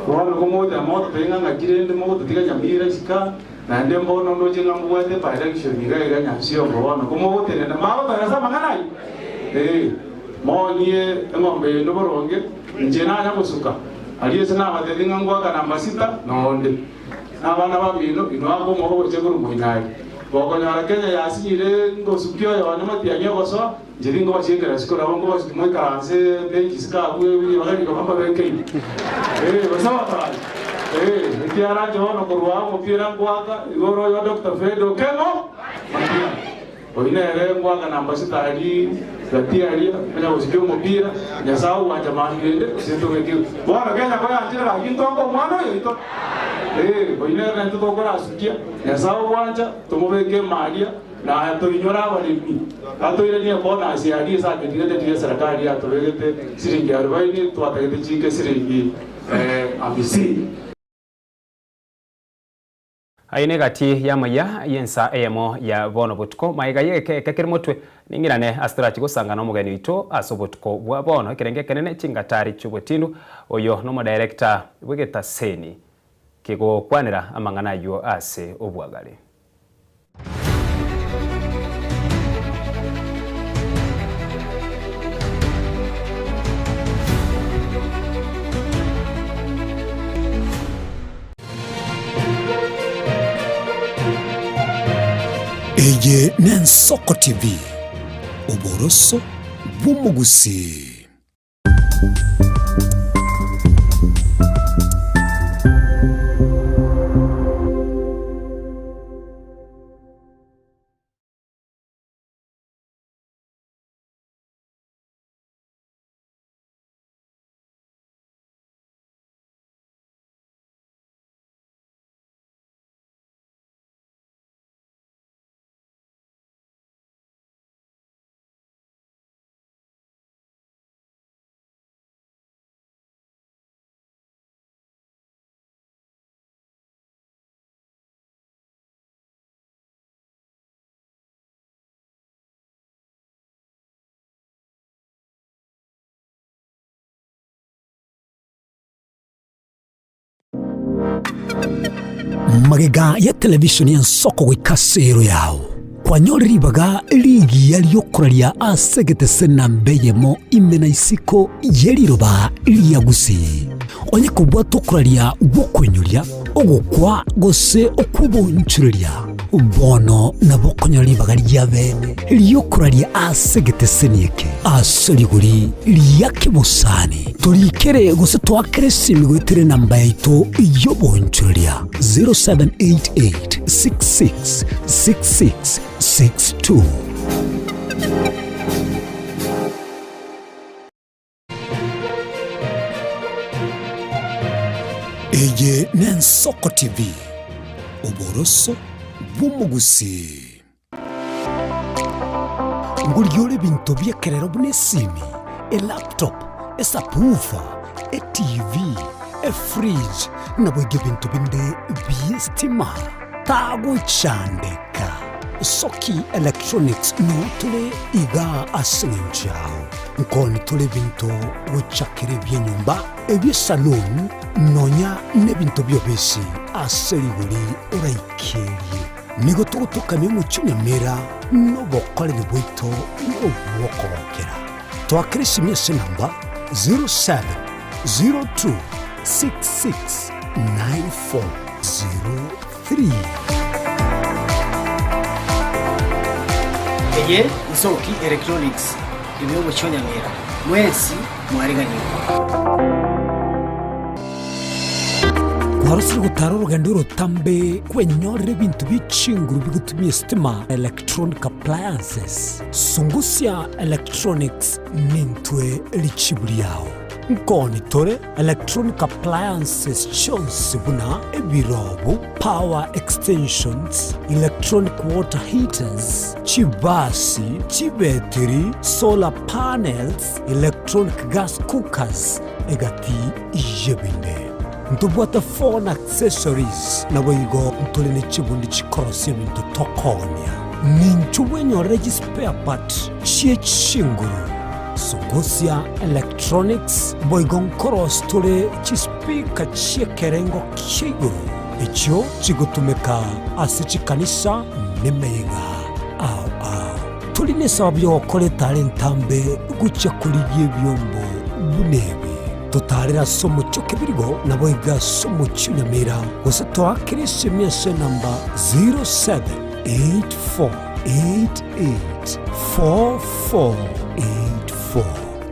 Bono komogoteba mogototebia ng'a ng'aki rende mogototiga Nyamira isiko aa, naende mbono ndoche ng'a mobwate ebielection iga iga Nyansiongo bono komogotenena, magotoeresa amang'ana ayio? Ee, moonie eng'ombe yaino boronge, inche nanya gosuka. Aria ase nabateebie ng'a ngoaka namba sita, na onde, na abana bamino, inwe ake omogogochia korwa moino aria. Gokonyora Kenya yasinyire ngosukia oyone matiang'i ogosoa, inche tingobasiekera isiko nabo nkobasukia moikaranse bench isiko abwo ribaga rikaba mbabekeire. Eh, gose bono eh, ekiagera inche bono korwa aa omopira ngoaka, igo ore oyo Doctor Fred Okeng'o Matiang'i. Oyio nere ngoaka namba sita aria gati aria, onya gosikia omopira, Nyasae ogwancha mambia ende, gose ntobeke. Bono Kenya koyanchire gaki ntonge omwana oyo oito. Ee, oyio nere naintwe tokorasukia, Nyasae ogwancha, tomobeke ime aria, na toinyore abaremi. Atoiranie ebonus aria ase aketigete riria eserekari yatobegete siringi arubaini, twatagete chike siringi amisini. Aye negati y'amaya y'ensa eyemo ya bono botuko, magega y'egeka eke kere motwe, ning'irane ase torache gosangana omogeni oito ase obotuko bwa bono, ekerengo ekenene chingatari chi'obotindu, oyo nomodirector bw'egetaseni kegokwanera amang'ana ayio ase obwagare. Eye n'Ensoko TV, oboroso bw'omogusii. Magega ya televisheni y'ensoko goika ase ero yao, kwanyorire ribaga rigiya ri'okoraria ase egetese namba eyemo ime na isiko ye riroba ria Gusii. Onye kobwata okoraria gw'okoinyoria, ogokwa gose okw'obonchoreria, bono nabo okonyora ribaga ria bene ri'okoraria ase egeteseni eke ase rigori ria kebosani. Torikere gose toakere esimi goetera enamba yaito y'obonchoreria 0788 66 66 62. Eye n'Ensoko TV, oboroso bw'omogusii. Ngorigia ore ebinto bi'ekerero buna esimi, elaptop, esubwoofer, etv, efridge, naboigo ebinto binde bi'estima. Tagochandeka. Soki Electronics noo tore igaa ase eng'encho yao. Nkoni tore ebinto gochakera ebi'enyomba, ebi'esaloon, nonya n'ebinto bi'obisi ase rigori oraikerie. Nigo togotokania omochie o Nyamira nobokoreri bwaito nobw'okogokera. Toakere esimi ase enamba 0702 66 9403. Eye Nsoki Electronics ime omochie o Nyamira, mwensi mwariganigwe. Kwarosire gotara orogendo orotambe kwenyorera ebinto bie chinguru bigotumia estima, electronic appliances. Sungusia Electronics nintwe richibu riao. Nkoni tore electronic appliances chionsi buna ebirobu, power extensions, electronic water heaters, chibasi, chibetiri, solar panels, electronic gas cookers, egati y'ebinde. Ntobwate phone accessories, naboigo ntore ne chibundi chikorosia ebinto tokoonia. Ninchu bwenyorere chispare part chie chinguru, Sungusia Electronics, boigo nkorosia tore chispeaker chi'ekerengo kia igoro echio chigotumeka ase chikanisa nemeyega ao ao. Tori nesababu y'ogokora etara entambe gochia korigia ebiombo buna ebi. Totaarere ase omochie o Kebirigo, naboigo ase omochie o Nyamira, gose toakere esemi ase enamba 07. 8488 4484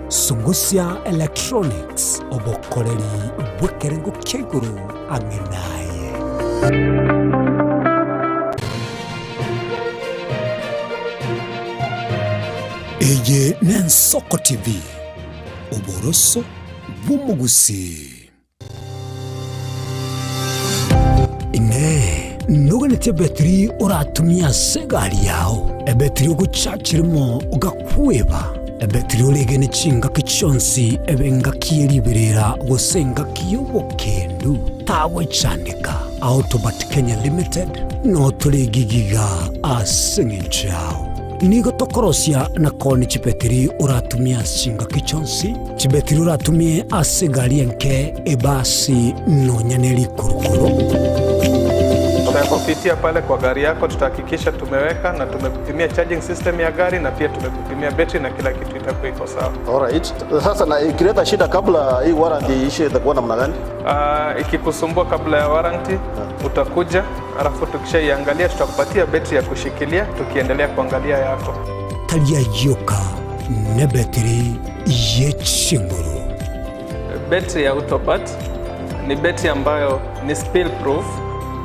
Sungusia Electronics, obokoreri bw'ekerengo kia igoro ang'e naye. Eye n'Ensoko TV, oboroso bw'omogusii. Inee! Noganetie ebetiri oratumie ase egari yao, ebetiri ogochachi rimo ogakweba, ebetiri oregene chingaki chionsi ebe engaki ye riberera gose engaki y'obokendu? Tagwechandeka. Autobat Kenya Limited notore egigiga ase eng'encho yao. Nigo tokorosia na koonia chibetiri oratumie ase chingaki chionsi, chibetiri oratumie ase egari enke, ebasi, nonya ne rikurukuru. Tutakupitia pale kwa gari yako, tutahakikisha tumeweka na tumekupimia charging system ya gari na pia tumekupimia betri na kila kitu itakuwa iko sawa. Alright. Sasa na ikileta shida kabla hii warranty iishe itakuwa namna gani? Uh, ikikusumbua kabla ya warranty utakuja, alafu tukishaiangalia tutakupatia betri ya kushikilia tukiendelea kuangalia yako. Tari ayio ka nebetiri ye chinguru. Betri ya Autobat ni betri ambayo ni spill proof,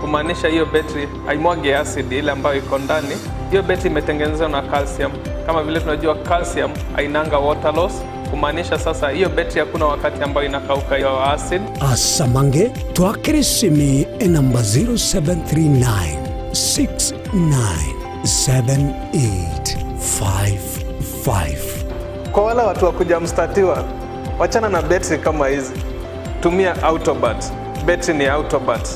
kumaanisha hiyo betri haimwagi acid ile ambayo iko ndani. Hiyo betri imetengenezwa na calcium. Kama vile tunajua calcium hainanga water loss, kumaanisha sasa hiyo betri hakuna wakati ambayo inakauka hiyo acid. Ase amange twakere esimi enamba 0739 697855. Kwa wale watu wa kujamstatiwa, wachana na betri kama hizi, tumia Autobat. Betri ni Autobat.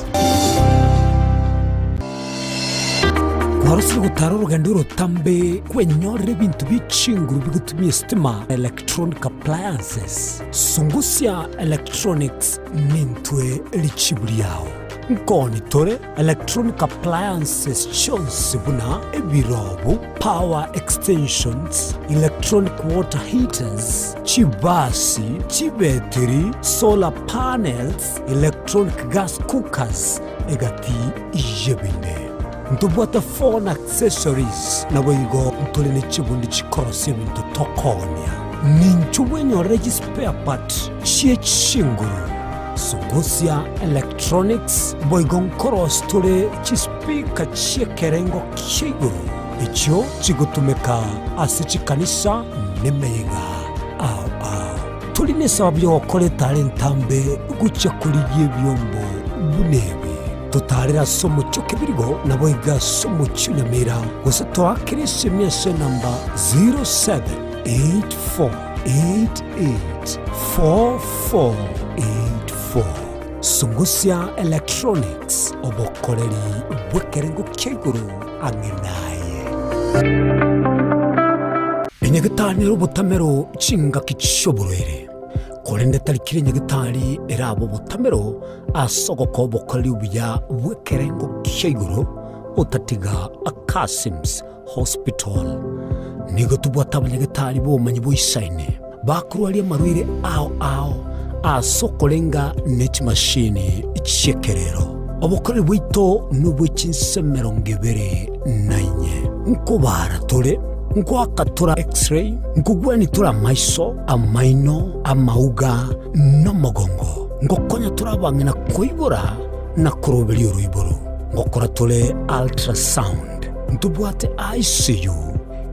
Kwarosire gotara orogendo orotambe kwenyorera ebinto bie chinguru bigotumia estima, electronic appliances. Sungusia Electronics nintwe richibu riao. Nkoni tore electronic appliances chionsi buna ebirobu, power extensions, electronic water heaters, chibasi, chibetiri, solar panels, electronic gas cookers, egati y'ebinde. Ntobwate phone accessories, naboigo ntore ne chibundi chikorosia ebinto tokonia. Ninchu bwenyorere chispare part chie chinguru. Sungusia Electronics boigo nkorosia tore chispeaker chi'ekerengo kia igoro echio chigotumeka ase chikanisa nemeyega ao ao. Tori nesababu y'ogokora etara entambe gochia korigia ebiombo buna ebi. Totaarere ase omochie o Kebirigo, naboigo ase omochie o Nyamira, gose toakere esemi ase enamba 0784884484. Sungusia Electronics, obokoreri bw'ekerengo kia igoro ang'e naye. Enyagetari nere obotamero chingaki chi'oborwaire, korende tari kera enyagetari erabe obotamero ase ogokoa obokoreri obuya bw'ekerengo kia igoro otatiga Kasims Hospital. Nigo tobwate abanyagetari b'obomanyi boisaine bakorwaria amarwaire ao ao ase okorenga ne chimashini chi'ekerero. Obokoreri bwaito nobwe chinse emerongo ebere na inye. Nkobaara tore, nkoaka tore X-ray, nkogwenia tore amaiso, amaino, amauga, na omogongo. Ngokonya tore abang'ina koibora na koroberia oroiboro. Ngokora tore ultrasound. Ntobwate ICU,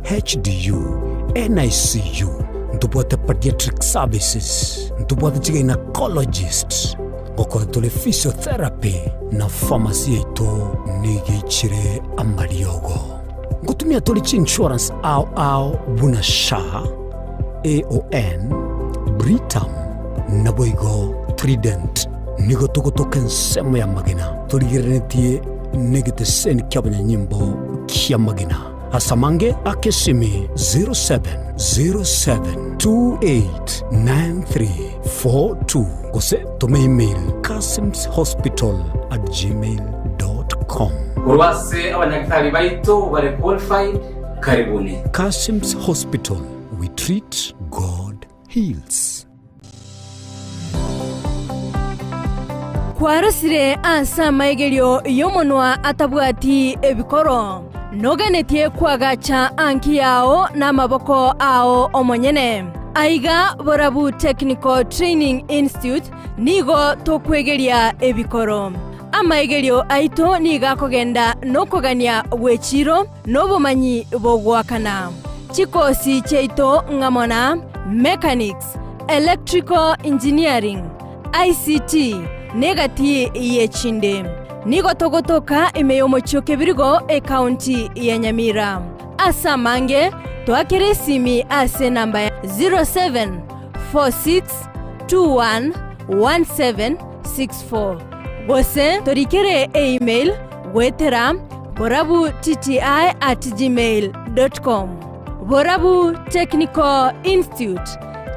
HDU, NICU, ntobwate pediatric services, ntobwate chigynecologist, ngokora tore physiotherapy na pharmacy yaito nigo eichire amariogo. Ngotumia tore chiinsurance ao ao buna SHA, AON, Britam, naboigo Trident. Nigo togotoka ensemo y'amagena torigereretie negeteseni ki'abanyanyimbo ki'amagena. Ase amange aka esimi 0707289342 gose toma email kasimshospital@gmail.com. Korwa ase abanyagitari baito bare qualified, karibuni. Kasim's Hospital, we treat, God heals. Kwarosire ase amaigerio y'omonwa atabwati ebikoro. Noganetie koagacha anki yao namaboko ao omonyene? Aiga Borabu Technical Training Institute nigo tokwegeria ebikoro. Amaegerio aito nigo akogenda nokogania gw'echiiro na obomanyi bogoakana. Chikosi chiaito ng'amo na Mechanics, Electrical Engineering, ICT, na egati y'echinde. Nigo togotoka ime y'omochie o Kebirigo, ekaunti ya Nyamira. Ase amange, toakere esimi ase enamba ya 0746211764 gose torikere email goetera borabutti@gmail.com. Borabu Technical Institute,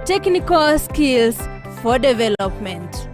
technical skills for development.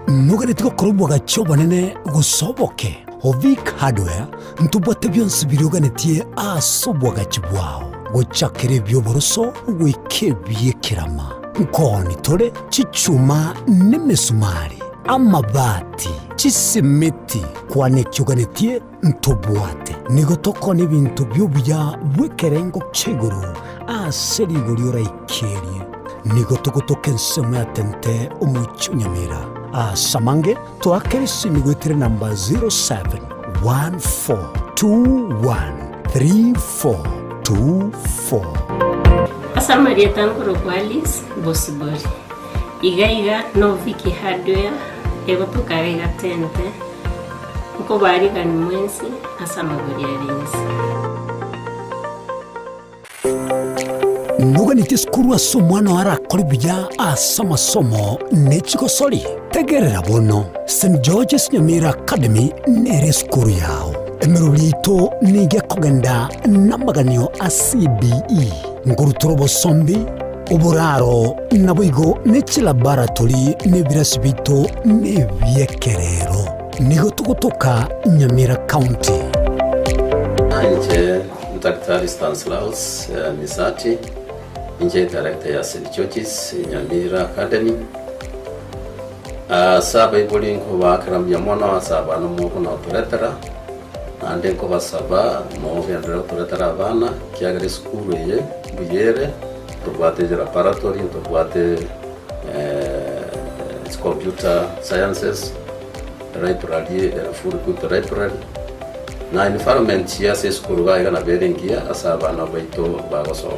Noganeti gokora obwagachi obonene gose oboke? Ovic Hardware ntobwate bionsi biria oganetie ase obwagachi bwao, gochakera ebi'oboroso goika ebi'ekerama. Nkooni tore chichuma nemesumari, amabati, chisimiti, kwana eki oganetie Ntobwate. Nigo tokona ebinto bi'obuya bw'ekerengo kia igoro ase rigori oraikerie. Nigo togotoka ensemo ya Tente omochie o Nyamira. Ase amange toakere esimi goetera enamba 0714213424. Ase amarieta nkorokwa Alice Bosibori. Iga iga no Vicky Hardware egotoka iga iga Tente. Nkobaarigani mwensi ase amagori are inse. Noganetie sukuru ase omwana oo arakore buya ase amasomo ne chigosori? Tegerera bono, St George's Nyamira Academy nere esukuru yao. Emerobio yaito nigo ekogenda namaganio a CBE, nkorutora obosombi, Oboraro naboigo ne chilaboratory na ebirasi biaito nebi'ekerero. Nigo togotoka Nyamira County. Inche Daktari Stanislaus Misati, inche director ya St George's Nyamira Academy. Ase abaibori nkobaakera mbuya mono ase abana mokonotoretera, naende nkobasaba mogenderere gotoretera abana, ekiagera esukuru eye mbuya ere. Ntobwate laboratory, ntobwate computer sciences, library ere full equipped library, na environment ya ase esukuru iga iga nabo ere engiya ase abana baito bagosoma.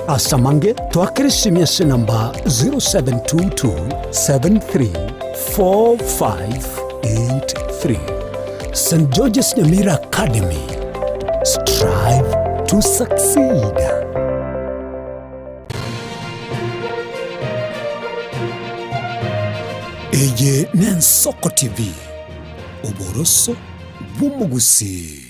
Ase amange, toakere esimi ase enamba 0722734583. St George's Nyamira Academy, strive to succeed. Eye n'Ensoko TV, oboroso bw'omogusii.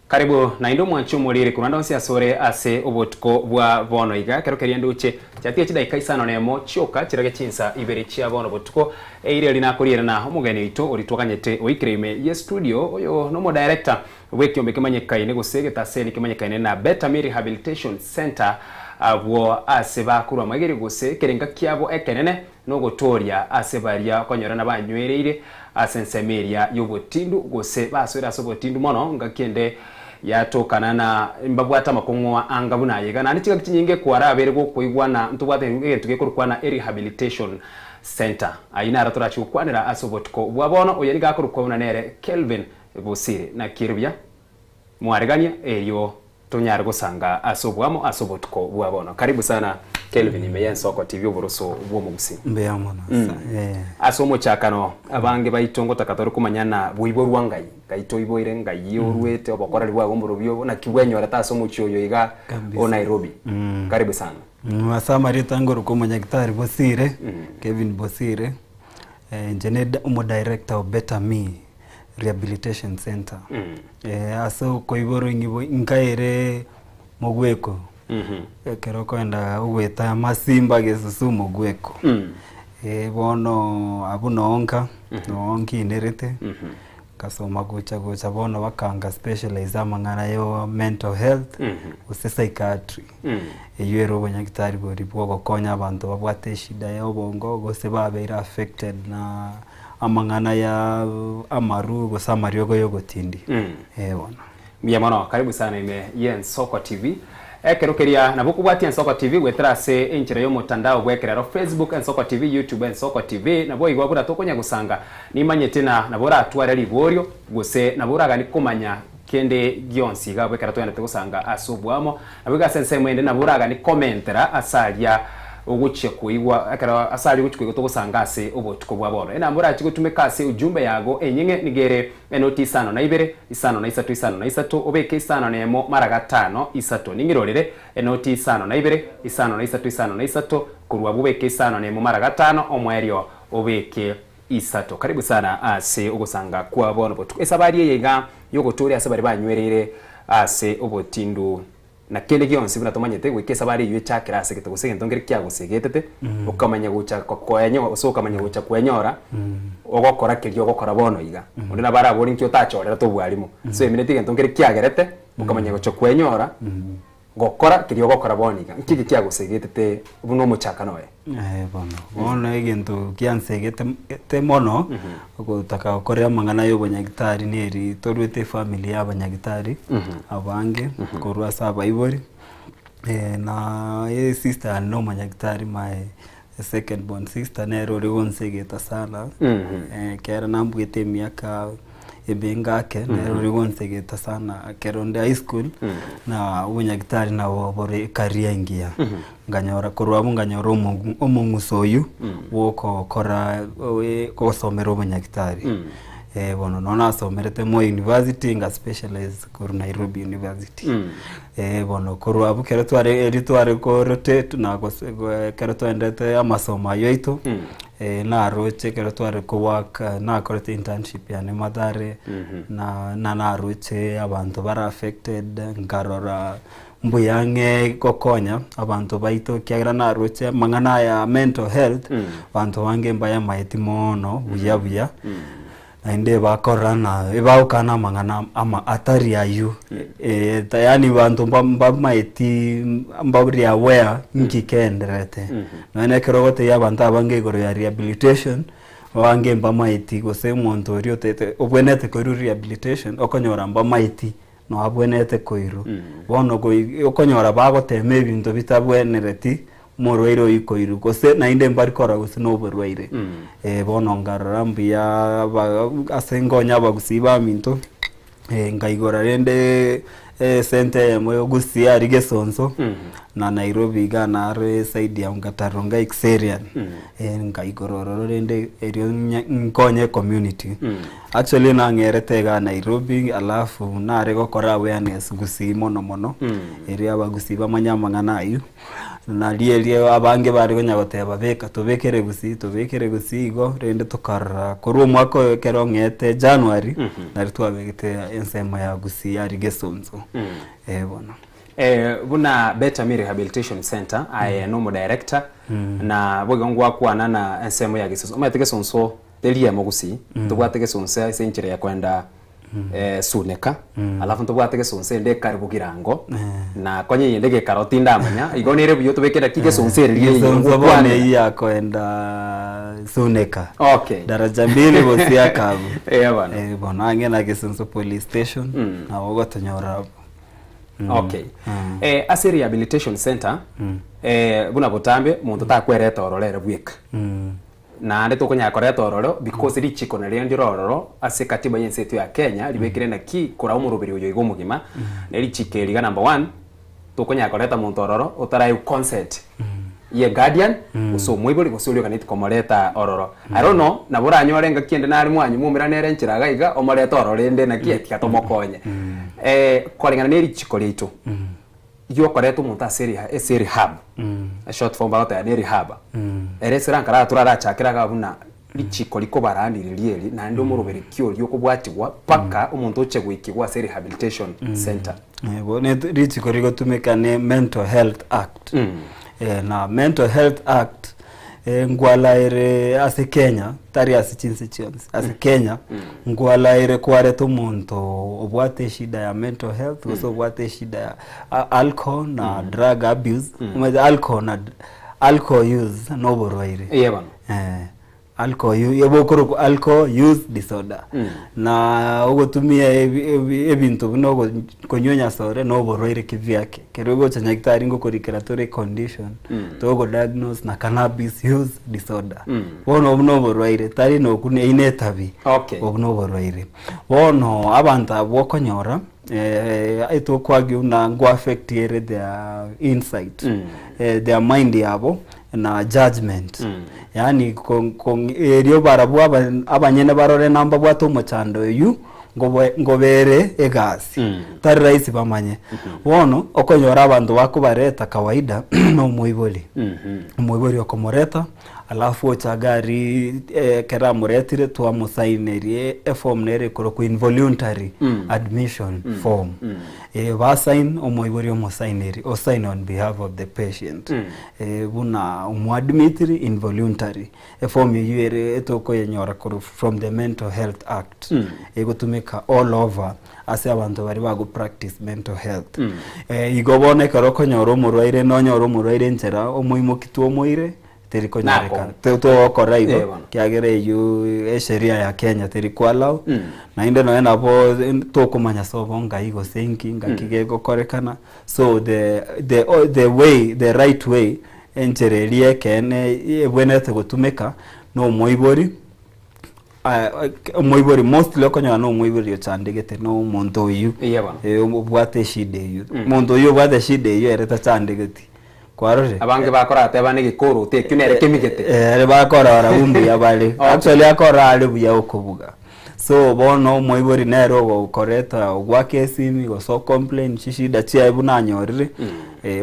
Karibu naende omwanchi omoriri korwa ande onsi asore ase obotuko bwa bono iga. Ekero keria ndoche chiatiga chidaika isano nemo chioka chirage chinsa ibere chia bono botuko. Eira eri nakoriera na omogeni oito oria twaganyete oikire ime ye studio oyo nomodirector Bw'ekiombe kemanyekaine gose egetaseni kemanyekaine na Betami Rehabilitation Centre abwo ase bakorwa amaigerio gose ekerenga kiabo ekenene nogotooria ase baria okonyorana banywereire ase ensemo eria y'obotindu gose basoire ase obotindu mono ngaki ende yatokana na mbabwate amakong'u anga buna aye iga naende chingaki chinyinge kwarabeire gokoigwana ntobwate egento gekorokwa na erehabilitation Centre. Ayio naro torachie gokwanera ase obotuko bwa bono oyo nigo akorokwa buna nere Kelvin Bosire, naki ere buya mwaregania erio tonyare gosanga ase oboamo ase obotuko bwa bono. Karibu sana Kelvin ime y'Ensoko TV oboroso bw'omogusii. Mbuya mono asa eh. Ase omochakano abange baito ngotaka tore komanyana boiborwa ngai, ngai toiboire, ngai orwete, obokoreri bwago mborobio obo, naki bwenyorete ase omochie oyo iga o Nairobi. Karibu sana. Ase amarieta ngorokwa omonyagitari Bosire, Kevin Bosire, inche ne omodirector o Better Me. Rehabilitation Centre. Ase okoiborwa ing'ibo nkaere mogweko, ekero okoenda ogoeta masimba gesusu mogweko. Bono abwo noo nka, noo nkinerete. Ngasoma gocha gocha bono baka nga specialize amang'ana ya mental health gose psychiatry. Eywo ere obonyagitari boria bwa ogokonya abanto babwate eshida ya obongo gose babeire affected na amang'ana ya amaru gose amariogo ya ogotindia. Eh bono. Mbuya mono, karibu sana ime y'Ensoko TV. Ekero keria nabo okobwatia Ensoko TV goetera ase enchera y'omotandao bw'ekerero Facebook Ensoko TV, YouTube Ensoko TV, naboigo buna tokonya gosanga nimanyete na nabo oratware riborio gose nabo oraganie komanya kende gionsi iga abwo ekero togenderete gosanga ase oboamo. Naboigo ase ensemo ende nabo oraganie komentera ase aria ogochia koigwa ekero ase aria ogochia koigwa togosanga ase obotuko bwa bono. Enamba orachie gotumeka ase ujumbe yago enyeng'e nigo ere Enoti isano na ibere, isano na isato, isano na isato, obeke isano na emo mara gatano, isato. Ning'irorere, enoti isano na ibere, isano na isato, isano na isato, korwa abwo obeke isano na emo mara gatano, omoerio obeke isato. Karibu sana ase ogosanga kwa bono botuko. Esabari eye iga y'ogotooria ase baria banywereire ase obotindu Na kende gionsi buna tomanyete, goika esabari eyio echakere ase egete, gose egento nkere kiagosegetete, okamanya gocha koenyo gose okamanya gocha kwenyora, ogokora keria ogokora bono iga. Onde nabo arabore nki otachorerete obwarimu. So emineti egento nkere kiagerete, okamanya gocha kwenyora, gokora keria ogokora bono iga. Nki eke kiagosegetete buna omochakano oye? Eh, bono bono egento kiansegete te mono ogotaka gokora amang'ana ya obonyagitari neri torwete efamily ya abanyagitari abange korwa ase abaibori na esister yane na omonyagitari my second born sister nere ore gonsegeta sana ekero nambwete emiaka emenge ake nere ore gonsegeta sana ekero nde high school na obonyagitari nabo bore ecareer engiya. Nkanyora korwa abwo nkanyora omogu omong'uso oyio bw'okokora gosomera obonyagitari. Bono nonye nasomerete Moi University nga specialize korwa Nairobi University. Bono korwa abwo ekero tware erio tware ko rotate na gose ekero twaendete amasomo aywo aito, naroche ekero tware ko work nakorete internship yane Mathare, na na naroche abanto bare affected, nkarora Mbuya ng'e gokonya abanto baito ekiagera naroche amang'ana aya mental health abanto bange mbayamaeti mono buya buya naende bakorora ng'a ebagokana amang'ana ama atari aywo yaani banto mba mbamaeti mbari aware nki keenderete. Nonya ekero ogotebia abanto abange igoro ya rehabilitation, abange mbamaeti gose omonto oria otete obwenerete koirwa rehabilitation okonyora mbamaeti. Noabwenerete koirwa. Bono goi okonyora bagotema ebinto bitabwenereti omorwaire oyio koirwa, gose naende mbari korora gose na oborwaire. Bono nkarora mbuya aba ase nkonye abagusii baminto, nkaigora rende esenta eyemo ya Gusii aria Gesonso, na Nairobi iga naro eside ya Ongata Rongai Kiserian, nkaigora ororo rende erio nkonye ecommunity. Actually nang'erete igaa Nairobi alafu nare gokora awareness Gusii mono mono, erio abagusii bamanye amang'ana aywo, nario erio abange bare konya goteba beka tobekere Gusii tobekere Gusii igo, rende tokarora korwa omwaka oyo ekero ong'ete January, nario twabegete ensemo ya Gusii aria Gesonso, eh bono. Buna Better Me Rehabilitation Centre, aye nomo director, na boigo ngwakwana na ensemo ya Gesonso, omanyete Gesonso Teri emo gusii, ntobwate gesunse ase enchera ya koenda Suneka, alafu ntobwate gesunse ende ekaribu Girango, na konya eyende gekaro tindamanya, igo nere buya otobeke naki gesunse ere riria Gesunse bono ngokwanera. eyio ya koenda Suneka. Okay. Daraja mbili gose akabu. Eh, bono. Eh, bono ang'e na Gesunse police station, nabo ogotonyora abwo. Okay. Ase rehabilitation center, buna botambe monto takwereta ororo ere bweka. Naende tokonyara koreta ororo because richiko nario ndire ororo ase katiba y'ense yaito ya Kenya ribekire naki korwa omoroberi oyo iga omogima ne richiko eri iga number one tokonyara koreta monto ororo otaraewa consent ye guardian gose omoibori gose oria oganeti komoreta ororo. I don't know nabo oranyore engaki ende nare mwanyu mwaumerane ere enchera iga iga omorete ororo rende naki tiga tomokonye. Koreng'ana ne richiko riaito. Riokoreta omonto ase riha ase erehab, eshort form bagoteba ne rehab, ere ase rankara agatwara arachakere iga buna richiko rikobarandi riria eri naende omoroberi ki oria okobwatigwa mpaka omonto oche goikigwa ase rehabilitation centre. Bono richiko rigotumeka ne Mental Health Act. Na Mental Health Act. Ngwalaere ase Kenya, tari ase chinse chionsi, ase Kenya, ngwalaere kwareta omonto obwate eshida ya mental health gose obwate eshida ya alcohol na drug abuse, omanyete alcohol na alcohol use na oborwaire. Eye bono. Alcohol u- ebokorokwa alcohol use disorder. Na ogotumia ebi- ebi- ebinto buna ogo konywa enyasore na oborwaire kivyake. Ekero ogocha nyagetari ngokorikera tore econdition, togo diagnose na cannabis use disorder. Bono obwo na oborwaire, tari nokwo eywo na etabi, obwo na oborwaire. Bono abanto abwo okonyora etokoargue buna ngo affect ere their insight, their mind yabo na judgement. Yaani erio barabwo abanyene barore nambabwate omochando oywo, ngobe ngobere egasi tari rahisi bamanye bono okonyora abanto bakobareta kawaida na omoibori omoibori okomoreta alafu ocha iga aria ekero amoretire twamosignerie eform nere ekorokwa involuntary admission form ba sign omoibori omosignerie o sign on behalf of the patient buna omoadmitiri involuntary. Eform eyio ere etokoyenyora korwa from the Mental Health Act egotumeka all over ase abanto baria bago practice mental health. Igo bono ekero okonyora omorwaire nonyore omorwaire enchera omoimokitwe omoire teri konyarekana. Nakong'u. Togokora Eh, igo bono. kiagera eyio esheria ya Kenya teri ko allow naende nonya nabo tokomanya sobo ngai gose inki ngaki gegokorekana so the the the way the right way Enchera eria y'ekeene ebwenerete gotumeka nomoibori, omoibori mostly okonyora na omoibori ochandegete na omonto oyio Eya bono. obwate eshida eyio. Omonto oyio obwate eshida eyio ere tachandegeti, kwarorire? Abange bakorateba na egekoroto ekio nere kemigete. Ere bakorora abwo mbuya bare, Okay. actually akorora are buya okobuga. So bono omoibori nere ogokoreta ogoaka esimi gose ocomplain chishida chiaye buna anyorire,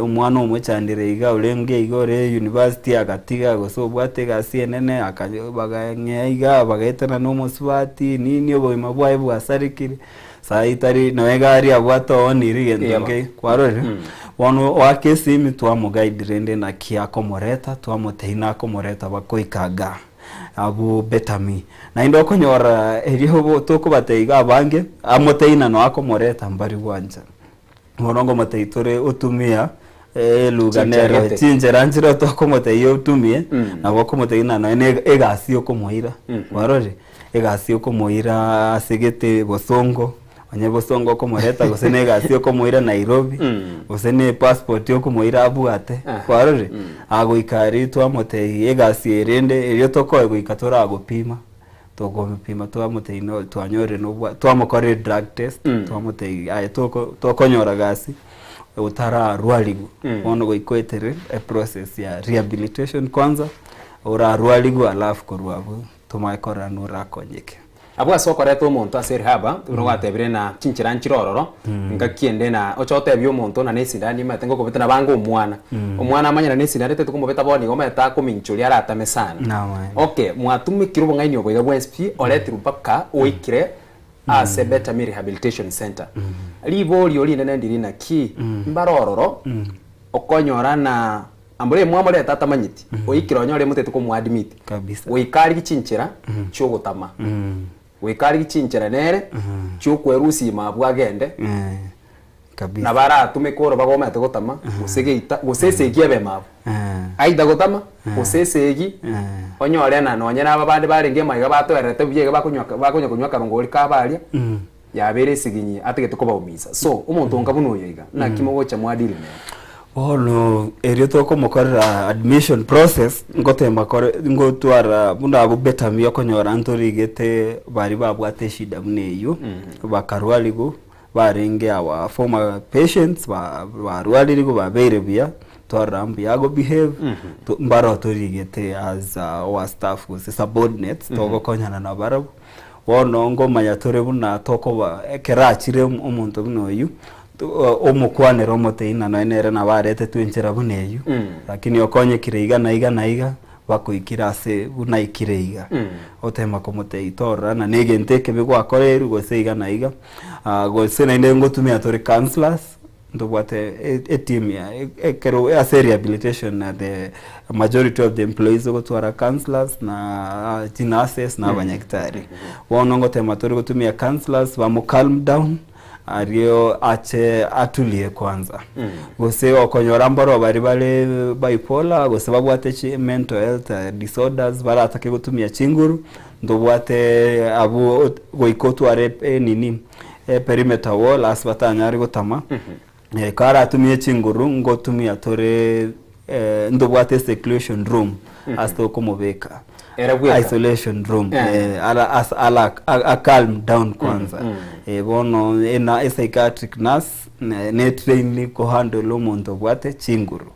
omwana omochandire iga orenge iga ore university agatiga gose obwate egasi enene aka bagang'ea iga bagaetana na omosubati nini obogima bwaye bwasarekire, sai tari nonye egari abwate ooniri gento Yebo. nkeiyo kwarorire? Bono oaka esimi twamoguide rende naki akomoreta twamotebia nakomoreta bakoika igaa. Abwo Betami. Naende okonyora erio tokobatebia iga abange, amoteina noe akomoreta mbari gwancha. Bono ngomotebia tore otumia eluga Chinchera nero gete. chinchera nchire tokomotebia otumie, nabo okomotebia ng'a nonya na egasi okomoira, kwarorire? Egasi okomoira ase gete bosongo, Onye bosongo okomoreta gose na egasi okomoira Nairobi, gose na epassport okomoira abwate, kwarorire? Agoika aria twamotebia egasi eye rende erio tokoe goika toragopima, togopima twamotebia no twanyorire nobwa twamokorera edrug test, twamotebia aye toko tokonyora gasi otararwarigwa, bono goika oetere eprocess ya rehabilitation kwanza, orarwarigwe alafu korwa abwo tomanye korora norakonyeke. Abwo ase okoreta omonto ase erihaba, buna gwatebire na chinchera nchire ororo, engaki ende na oche otebie omonto ng'a nesindano nimanyete ngokobeta nabo ange omwana. Omwana amanye na nesindano etete komobeta bono igo omanyete akominchoria aratame sana. Okay, mwatumekire obong'aini obo iga bwensi pi, oretirwe mpaka oikire ase Better Me Rehabilitation Centre. Riborio rinene ndiri naki, mbare ororo, okonyora na Ambore mwamore tatamanyeti, oikire onyore emotete komoadmit, Kabisa. goika arigie chinchera chi'ogotama, goika arigie chinchera nere chi'okwerusia ime abwo agende, Eh, kabisa. nabo aratumeke orobaga omanyete gotama, gose geita, gose esegi ebe ime abwo. Eh. Either gotama, gose esegi, Eh. onyore na nonye naba bande barenge maiga batoererete buya iga bakonywa bakonya konywa akarongori kabo aria, Yabeire esiginyi atagete kobaumisa. So, omonto onga buna oyo iga, naki mogocha mwadeal nere? Bono erio tokomokorera admission process, ngotema kore ngotwara buna abwo better okonyora ntorigete baria babwate eshida buna eywo, bakarwarigwa, barenge our former patients ba barwaririgwe babeire buya, twarora mbuya ago behave, to mbaroo torigete as our staff gose subordinates togokonyana nabarabwo. Bono ngomanya tore buna tokoba ekero achire omonto buna oyio, omokwanere omotebie ng'a nonya nere nabo aretetwe enchera buna eyio, lakini okonyekire iga na iga na iga, bakoikire ase buna aikire iga. Otema komotebia torora ng'a negento ekebe gwakoreirwe gose iga na iga, gose naende ngotumia tore counsellors. Ntobwate e team ya ekero ase rehabilitation na the majority of the employees ogotwara counsellors na chinurses na abanyagitari. Bono ngotema tore gotumia counsellors bamo calm down ario ache atulie kwanza. Gose okonyora mboro baria bare bipolar gose babwate chi mental health disorders baratake gotumia chinguru, ntobwate abwo goika otware enini. Perimeter wall ase batanyare gotama, karatumie chinguru ngotumia tore ntobwate seclusion room ase tokomobeka. Ere bweka. Isolation room ara ase ara a calm down kwanza. Bono ena e psychiatric nurse ne trained ko handle omonto obwate chinguru.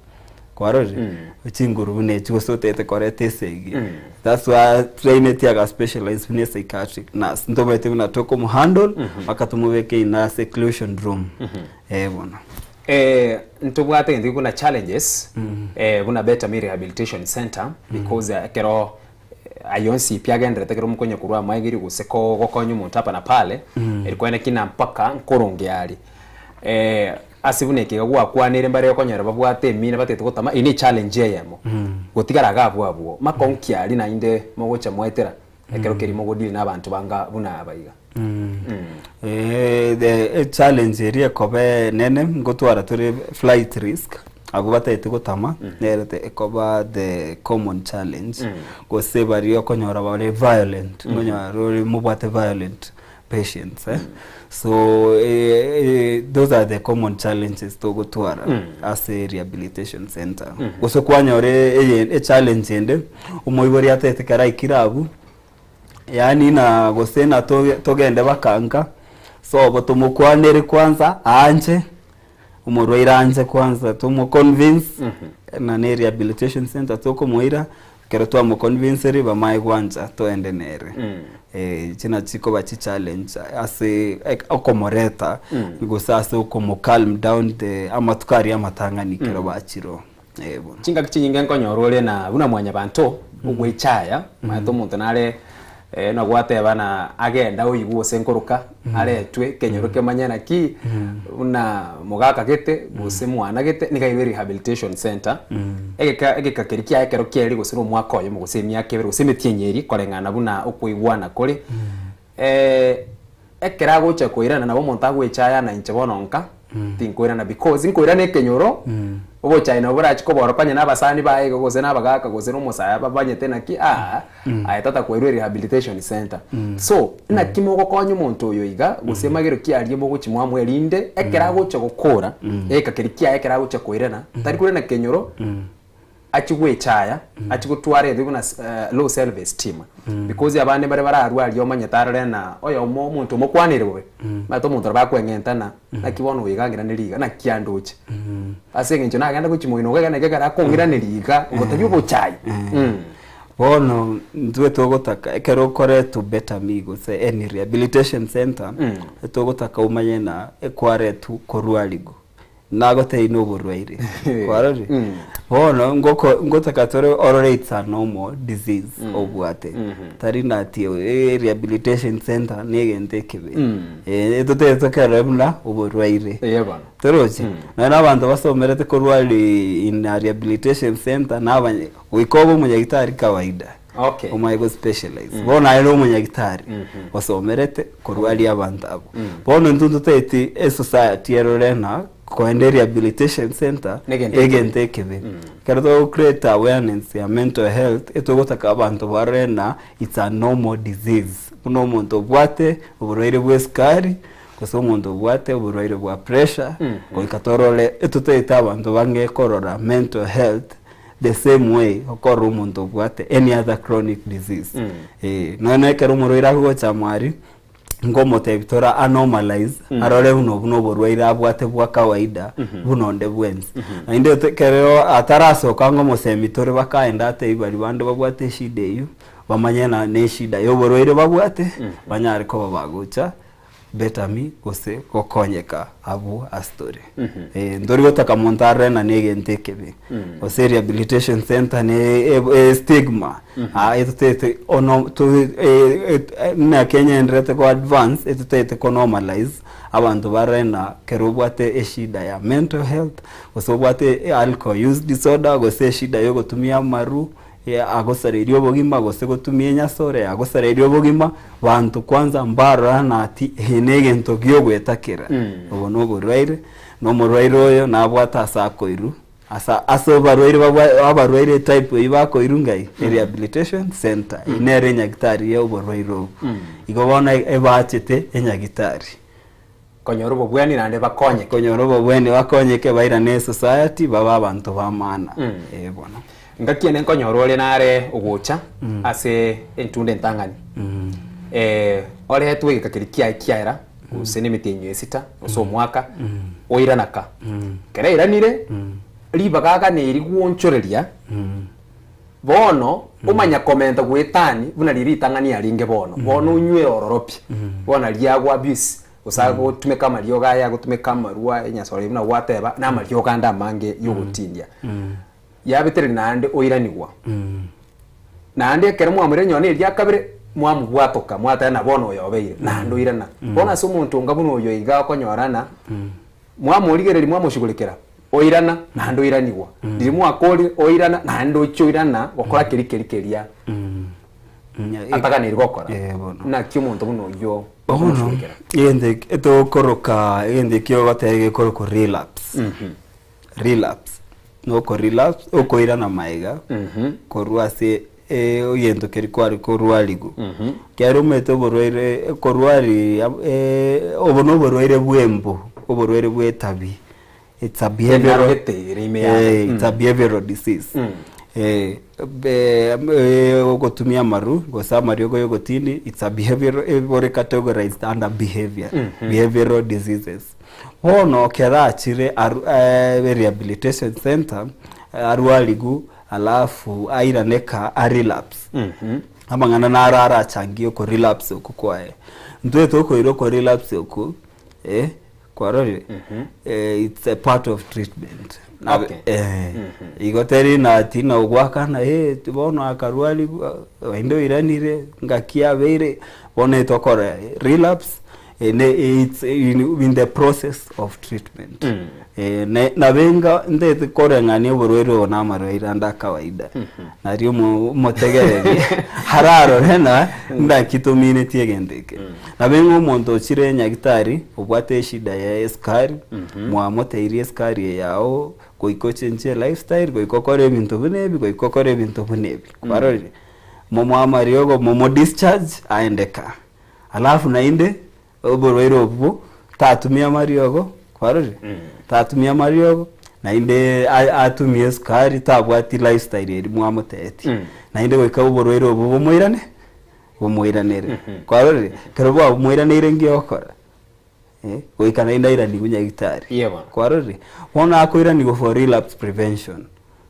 Kwarorire? Chinguru buna echi gose otagete koreta esegi. That's why traineti aga specialize buna psychiatric nurse. Ntomanyete buna tokomohandle mpaka tomobeke in a seclusion room. Eh bono. Eh, ntobwate egento buna challenges eh, buna Better Me Rehabilitation Center because ekero aye onsi pi agenderete ekero mokonya korwa amaegeri gose ko gokonya omonto hapa na pale eri kwene kina mpaka nkoronge are eh, ase buna eke iga gwakwanire mbare okonyora babwate emina batagete gotama eywo ne echallenge eyemo gotigara iga abwo abwo makong'u ki aria naende mogocha mwaetera ekero keria mogodeal na abanto banga buna aba iga. Eh, the echallenge eria ekoba enene ngotwara tore flight risk abwo batagete gotama nere te ekoba the common challenge gose baria okonyora bare violent okonyora ore mobwate violent patients eh. So those are the common challenges togotwara ase rehabilitation center. Gose kwanyora eye echallenge ende omoibori atagete kero aikire abwo Yaani na gose na togende bakanka sobo tomokwanere kwanza aanche, omorwaire aanche kwanza tomo convince na ne rehabilitation center tokomoira, ekero twamo convinceri bamae gwancha toende nere. Echi nachi chikoba chi challenge ase okomoreta gose ase okomo calm down the amatuko aria amatang'ani ekero bachire oo. Eh, bono. Chingaki chinyinge nkonyora ore na buna mwanyabanto ogwechaya omanyete omonto nare eh, nagwateba na agenda oigwe gose nkoroka aretwe ekenyoro kemanye naki buna mogaka gete gose mwana gete niga airwe rehabilitation center egeka egeka keria kiaye ekero kiaerire gose na omwaka oyomo gose emiaka ebere gose emetienyi eria koreng'ana buna okoigwana kore Ekero agocha koirana nabo omonto agwechaya na inche bono nka tinkoirana because nkoirana ekenyoro obochai nabo borachi kobora konya na abasani baye iga gose na abagaka gose na omosae babanyete naki aa aye tata kwairwe rehabilitation center. So naki mogokonya omonto oyo iga gose magero ki aria mogochi mwamwa erinde ekero agocha gokora egeka keria kiaye ekero agocha koirana tari koirana kenyoro Achie gwechaya, achie gotwara ebio buna low self esteem because abande mbare bararwe aria omanyete arore na oyomo omonto omokwanire bobe, omanyete omonto nabo akweng'enta na naki bono oyo iga ang'iranerie iga naki andoche. Ase eng'encho nagenda gochia moino iga naki ekero akong'iraneria iga ngotebi obochai. Bono intwe togotaka ekero okoretwa Better Me gose any rehabilitation center, togotaka omanye na ekwaretwa korwa arigo. Nagotebia noborwaire. Kwarorire? Bono ngoko ngotaka tore orore it's a normal disease obwate. Tari na ati eh, rehabilitation center na egento ekebe. Eh, totebe tokerore buna oborwaire. Eye bono. Torochi? Nonya na abanto basomerete korwa ri in a rehabilitation center na abanye goika obe omonyagitari kawaida. Okay. Omanye go specialize. Bono aye na omonyagitari osomerete korwaria abanto abwo. Bono intwe ntotageti esociety erore ng'a koenda erehabilitation center Negento egento ekebe. Ekero togo create awareness ya mental health etogotaka abanto barore ng'a it's a normal disease. Buna omonto obwate oborwaire bwa esukari gose omonto obwate oborwaire bwa pressure goika torore etotagete abanto bang'e korora mental health the same way okorora omonto obwate any other chronic disease eh, nonya na ekero omorwaire agocha amwari nkomotebi tora anormalize arore buna obu noborwaire abwate bwa kawaida buna onde bwensi naende ekero atarasoka ngomosemi tore bakaenda atebi baria bande babwate eshida eywo bamanye na neshida ya oborwaire babwate banyare koba bagocha. better me gose gokonyeka abwo ase tore. Ntori gotaka monto arore na negento ekebe gose rehabilitation center ne stigma etotete ono buna Kenya enderete ko advance etotete ko normalize abanto barore na kero obwate eshida ya mental health gose obwate alcohol use disorder gose eshida ya ogotumia amaru Agosareria obogima, gose gotumia enyasore, agosareria obogima, banto kwanza mbarora na ati eye negento giogwetakera. Obo noborwaire, na omorwaire oyo nabwate ase akoirwa, asa ase abarwaire babwa abarwaire etype eyio bakoirwa ngai? Rehabilitation center. Eyio nere enyagitari ya oborwaire obo. Igo bono ebachete enyagitari. Konyora obobweni naende bakonyeke. Konyora obobweni bakonyeke bairane esociety babe abanto ba maana. Ee bono. Ngaki ende nkonyora ore nare ogocha ase entunda entang'ani. Oretwe egeka keria kiaye kiaera, gose na emetienyi esita, gose omwaka, oirana ka. Ekero airanire, ribaga aganeri gwonchoreria, Bono omanya komenta goetani buna riria ritang'ani arenge bono, bono onywere ororo pi, bono aria agwo abuse, gose agotumeka amariogo aya, agotumeka amarwa, enyasore buna gwateba, na amariogo ande amange yogotindia. Yabetereria naende oiranigwa. Naende ekero mwamorire nonye na eria kabere, mwamobwatoka, mwateba na bono oyo obeire, naende oirana. Bono ase omonto onga buna oyo iga okonyorana, Mwamorigereria, mwamoshughulikera, oirana, naende oiranigwa. Riria mwakorire, oirana, naende oche oirana gokora keria keria keria ataganeiri gokora. Naki omonto buna oyio Bono, okomoshughulikera? egento eke etokoroka egento ekio ogoteba gekorokwa relapse. Relapse, noko relapse okoirana magega korwa ase egento keria kware korwarigwa. Ekero omanyete oborwaire korwari obo na oborwaire bwa embu, oborwaire bwa etabi, it's a behavioral Enarogete ere ime yaye. it's a behavioral disease. Ogotumia amaru gose amariogo ya ogotindi it's a behavioral ebore categorized under behavior, behavioral diseases. Bono ekero achire aru rehabilitation center arwarigwe Alafu airane ka a relapse. Amang'ana naro arachangie oko relapse okwo kwaye. Ntwe tokoira oko relapse okwo, eh, kwarorire? Eh, it's a part of treatment. Na- Okay. Eh, igo teri na ati na ogwakana eh, bono akarwarigwa, naende oiranire, ngaki abeire, bono etokora relapse, Ene it's in the process of treatment. Ne nabo enga ntete koreng'ania oborwaire obo na amarwaire ande a kawaida. Nario omo omotegereri ararore na ndaki tominetie egento eke. Nabo eng'a omonto ochire nyagitari obwate eshida ya esukari, mwamoteirie esukari eye yao goika ochenchie lifestyle, goika okore ebinto buna ebi, goika okore ebinto buna ebi. Kwarorire? Momoe amariogo, momo discharge aende kaa. Alafu naende oborwaire obwo tatumia amariogo, kwarorire? Tatumia amariogo, naende atumie esukari tabwati lifestyle eria mwamotebetie. Naende goika oborwaire obwo bomoirane, bomoiranere. Kwarorire? Ekero bwamoiraneire nki ogokora? Goika naende airanigwe nyagitari. Kwarorire? Bono akoiranigwa for relapse prevention,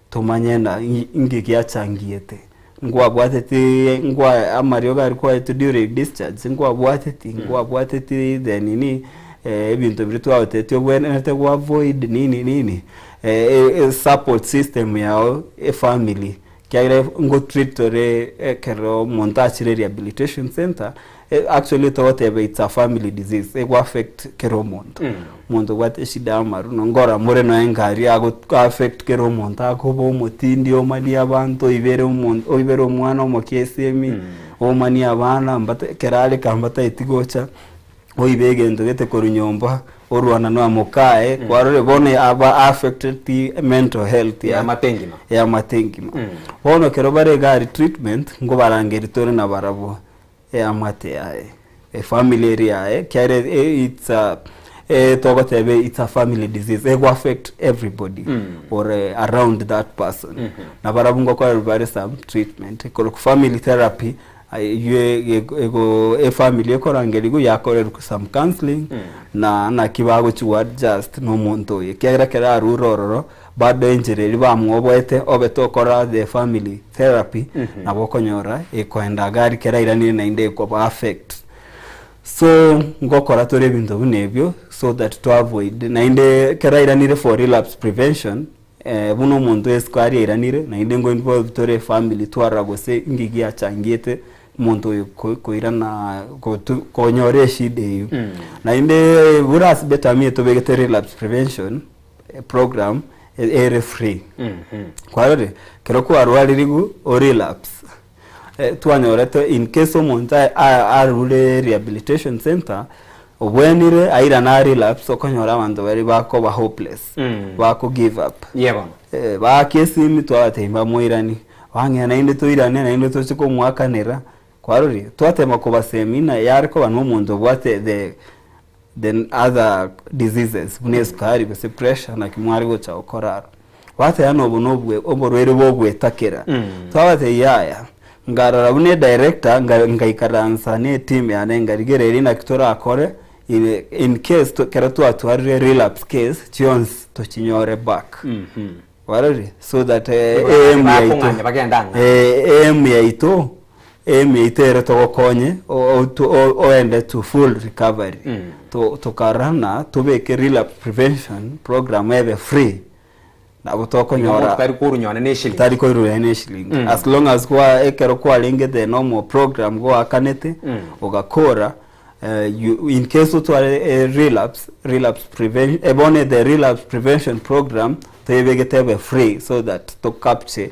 tomanye na inki giachangiete. Nkwabwateti nkwa amariogo aria kwaetwe during discharge nkwabwateti nkwabwateti the nini ebinto biria twagotebetie obwenerete go avoid nini nini support system yao efamily Ekiagera ngo treat tore ekero omonto achire rehabilitation center, actually togoteba it's a family disease, ego affect kera omonto. Omonto obwate eshida ya amaru nonye more nonya engari ago affect kera omonto akoba omotindi omanie abanto oibere omonto oibere omwana omoke esemi, omanie abana mbata ekero are ka mbataeti gocha. oibe egento gete korwa nyomba orwana na mokaye kwarorire bono aba affected mental health ya Eamate engima. eamate engima bono ekero bare iga aria treatment nkobarangeria tore nabarabwo eamate yaye efamily eria yaye ekiagera it's a togoteba it's a family disease ego affect everybody or around that person nabarabwo ngokorerwa bare some treatment korwa family therapy Eyio ego efamily ekorangerigwa yakorerwa some counseling na naki bagochi go adjust na omonto oyo ekiagera ekero arure ororo bado enchera eria bamwoboete obe tokora the family therapy nabo okonyora ekoenda iga aria kero airanire naende ekoba affect. So ngokora tore ebinto buna ebio so that to avoid naende ekero airanire for relapse prevention buna omonto esukari airanire naende ngo involve tore efamily twarora gose inki giachangiete omonto oyo koirana konyora eshida eywo. Naende buna ase Betamie tobegete relapse prevention program ere free. Kwarorire? Ekero kwarwaririwu o relapse twanyorete in case omonto arure rehabilitation centre obwenire airane a relapse okonyora abanto baria bakoba hopeless bako give up. Baaka esimi twabatebia mbamoiranie, bang'ea naende toirane naende toche komoakanera, kwarorire? Twatema kobasemia ng'a yare koba na omonto obwate the the other diseases buna esukari gose pressure naki mware gocha gokora aro. Bateba ng'a obo nobwe oborwaire bwa ogwetakera. Twabatebia yaya, nkarora buna edirector nka nkaikaransa na eteam yane nkarigereria naki torakore in in case ekero twatwarire relapse case chionsi tochinyore back. Kwarorire? So that aim yaito Bakong'anya bagende ang'e. aim yaito aim yaito ere togokonye oende to full recovery. Tokarora ng'a tobeke relapse prevention program ebe free nabo tokonyora Omonto tari korunywa ne eshilingi. Tari korunywa ne eshilingi. As long as kwa ekero kwarenge the normal program goakanete ogakora you in case otware a relapse, relapse preven bono the relapse prevention program toyebegete ebe free so that to capture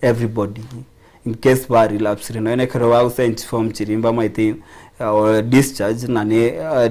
everybody in case ba relapsire nonya na ekero bagosign chiform chiria mbamaete or discharge na ne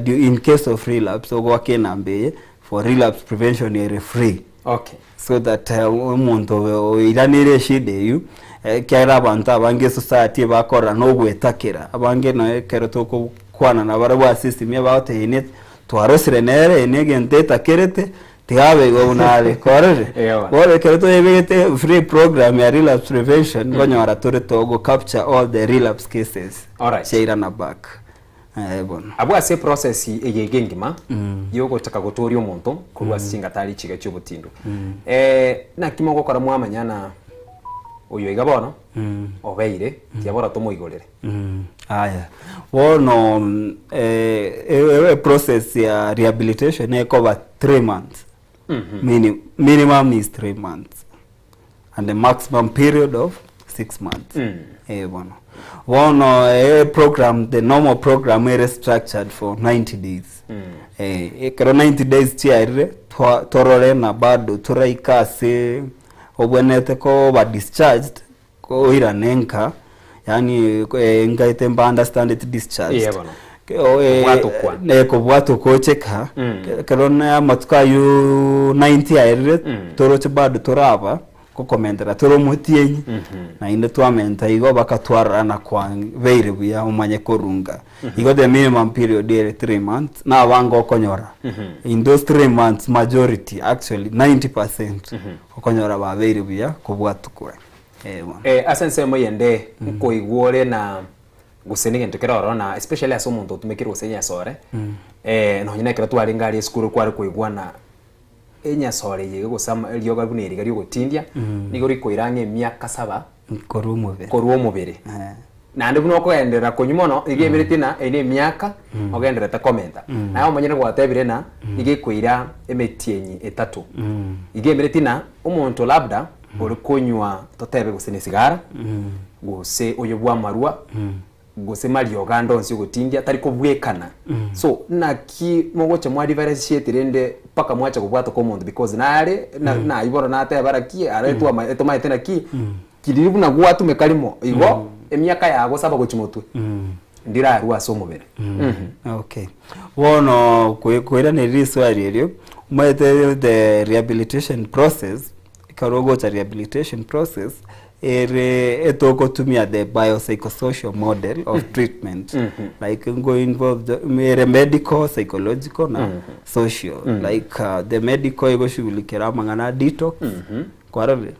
in case of relapse ogoaka enamba eye for relapse prevention ere free. Okay. So that omonto oiranire eshida eywo, ekiagera abanto abange esociety ebakorora na ogwetakera, abange nonya ekero tokokwana nabarabwo ase esimi ebagoteba eye twarosire nere eye negento etakerete, tiga abe igo buna are, kwarorire? Bono ekero toyebegete free program ya relapse prevention, nkonyora tore togo capture all the relapse cases chiairana back. Eh, bono. Abwo ase eprocess eye iga engima yogotaka gotooria omonto korwa ase chingatari chiga chi'obotindo. Naki mogokora mwamanya na oyo iga bono obeire tiabora tomoigorere. Aya, bono eprocess ya rehabilitation ekoba 3 months. Minimum is 3 months. and the maximum period of 6 months eh bono bono eh program the normal program ere structured for 90 days eh ekero 90 days chiarire twa- torore na bado toraika ase obwenerete koba discharged koirana enka yaani eh, nkaete mba understand it discharged Eeh bono. Ke- o- eh, Kobwatokwa. eh, kobwatokwa ocheka Ekero na amatuko aywo 90 aerire toroche bado toraba gokomentera tore omotienyi naende twamenta igo bakatwarora na kwabeire buya omanye korunga. Igo the minimum period ere 3 months na abange okonyora in those 3 months majority actually 90 percent okonyora babeire buya kobwatukwa. Eh bono. Ase ensemo eyende nkoigwa ore na Gose negento kere ororo na especially ase omonto otumekire gose enyasore, nonye na ekero twarenge aria esukuru kware koigwana enyasore eye iga gose ama eriogo buna eri iga riogotindia, nigo rikoira ang'e emiaka saba Korwa omobere. korwa omobere. Naende buna okogenderera konywa mono, iga emereti ng'a eye na emiaka ogendererete komenta. Naye omonyene gwatebire ng'a nigo ekoira emetienyi etato. Iga emereti ng'a omonto labda ore konywa totebe gose nesigara, gose oyo bw'amarwa, gose mariogo ande onsi ogotindia, tari kobwekana. So naki mogocha mwa differentiate rende mpaka mwacha kobwatoka omonto because nare na naye bono nateba naki are twama tomaete naki, riria buna gwatumeka rimo igo, emiaka yago saba gochia motwe, ndirarwe ase omobere. Okay. Bono koiraneria riswali erio, omanyete the rehabilitation process, Ekero ogocha rehabilitation process ere etogotumia the biopsychosocial model of treatment like ngo involve the, ere medical psychological na social like the medical egoshughulikera amang'ana a detox kwarorire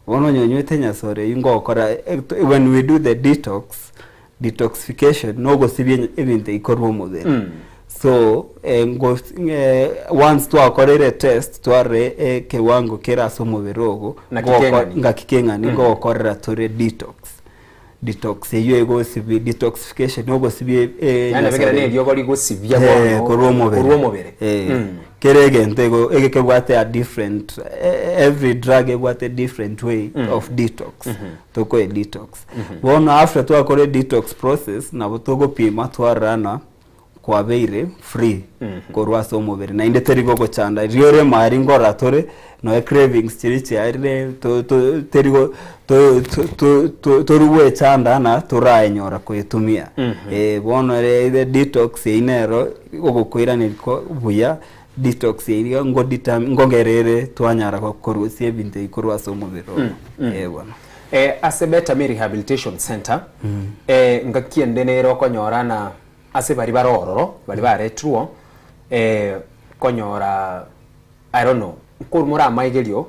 bono onye onywete enyasore eywo ngokora when we do the detox detoxification nogosibia ebinto ebikorwa omobere so once twakorire test twarora ekewango kere ase omobere ogo Naki keng'ani. ngaki keng'ani ngogokorera tore detox. Detox eywo egosibia detoxification ogosibia Yaani nabekera na eriogo rigosibia bono korwa omobere korwa omobere. Kera egento ego egekebwate a different every drug ebwate different way of detox tokoe detox. Bono after twakora detox process nabo togopima twarora ng'a kwabeire free korwa ase omobere naende teri gogochanda riria ore mari nkorora tore noe cravings chiria chiarire to- to teri go to- to- to- tori goechanda ng'a toraenyora koetumia. Bono ere the detox eyio nero ogokoiraneria ko buya detox eyio iga ngo determine nkongera ere twanyara korusia ebinto ebi korwa ase omobere oo eh bono. Ase Better Me Rehabilitation Centre, ngaki ende nere okonyora na ase baria bare ororo, baria baretirwe konyora I don't know, nkorwa more amaigerio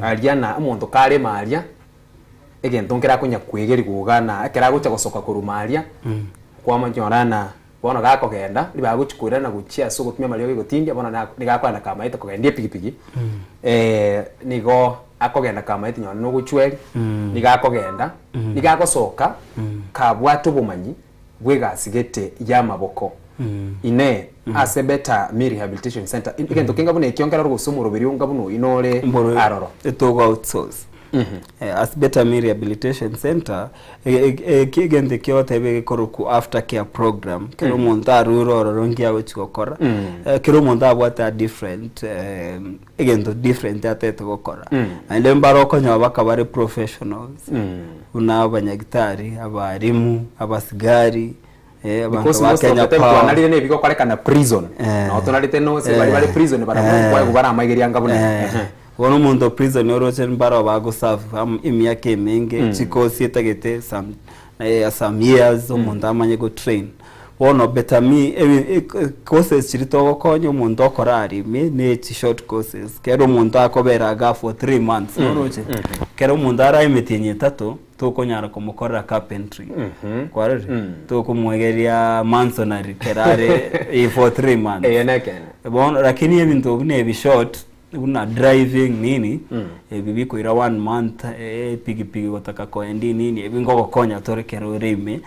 aria na omonto kare ime aria, egento nkere akonya koegerigwa iga na ekero agocha gosoka korwa ime aria, kwamonyora na bono gakogenda, ribaga gochia koirana gochia ase ogotumia amariogo egotindia bono na nigo akogenda kamaete kogendia epikipiki, nigo akogenda kamaete nonye na ogochweria, nigo akogenda, nigo agosoka kabwate obomanyi bw'egasi gete y'amaboko. Inee! Ase Better Me Rehabilitation Centre, egento kenga buna ekio nkere gose omoroberi onga buna oyio nore Mboro aroro? etogo outsource. Ase Better Me Rehabilitation Centre, eki egento ekio ogoteba egekorokwa after care program, kera omonto arure ororo nki agochi gokora, kera omonto abwate a different egento different atagete gokora. Naende mbare okonyora baka bare professionals, buna abanyagitari, abalimu, abasigari, abanto Because ba most of Kenya the time Power. twanarire na ebigokorekana prison, nabo tonarete nonsi baria bare prison barabwo nkwaegwa bare amaigeria anga buna aya. Bono omonto o prison oroche mbaro bagoserve emiaka emenge, chikosi etagete some some years omonto amanye gotrain. Bono better me courses chiria togokonya omonto okora aria ime ne chi short courses, kero omonto akobera igaa for 3 months noroche? Kero omonto arae emetienyi etato, tokonyara komokorera carpentry, kwarorire? Tokomwegeria masonry kero are for 3 months. Eye nekeene. Bono lakini ebinto buna ebi short, buna driving nini, ebi bikoira one month, epikipiki gotaka koenda nini, ebi nkogokonya tore kero ore ime,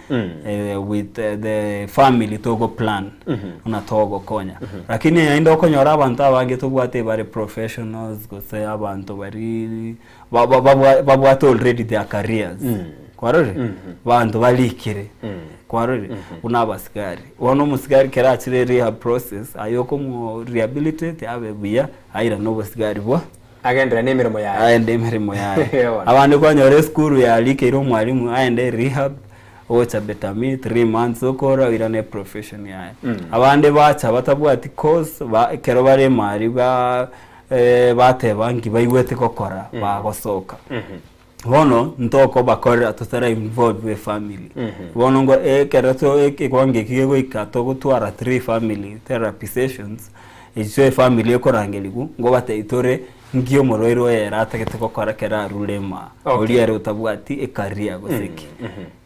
with the family togo plan buna togokonya. Lakini naende okonyora abanto abange tobwate bare professionals gose abanto baria babwate already their careers, kwarorire? Abanto barikire, kwarorire? Buna abasigari. Bono omosigari kera achire rehab process, aye okomo rehabilitate abe buya, airane obosigari bwa. Agenderere na emeremo yaye. Aende emeremo yaye. Bono. Abande kwanyora esukuru yarikeire omwalimu aende rehab, ogocha Betamil 3 months okora oirane eprofession yaye. Abande bacha batabwati course, ba ekero bare emari ba bateba nki baigwete gokora bagosoka. Bono ntokobakorera totara involve efamily. Bono ngo ekero to ekewango eki gegoika togotwara 3 family therapy sessions, echio efamily ekorangerigwa ngobatebia tore nki omorwaire oyo ere atagete gokora ekero arure ime aa. Okay. Oria ere otabwati ecareer gose ki.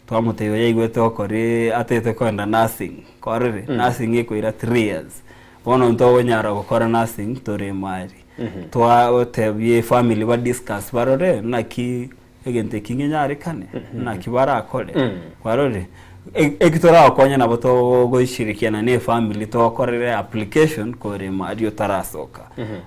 Twamotebia oyo aigwete gokora atagete kogenda nursing, kwarorire? Nursing ekoira 3 years. Bono ntogonyara gokora nursing tore emari. Twatebia efamily ba discuss barore naki egento eki ngenyarekane, naki barakore. Kwarorire? Eki toragokonye nabo togoshirikiana na efamily togokorere application kore emari otarasoka.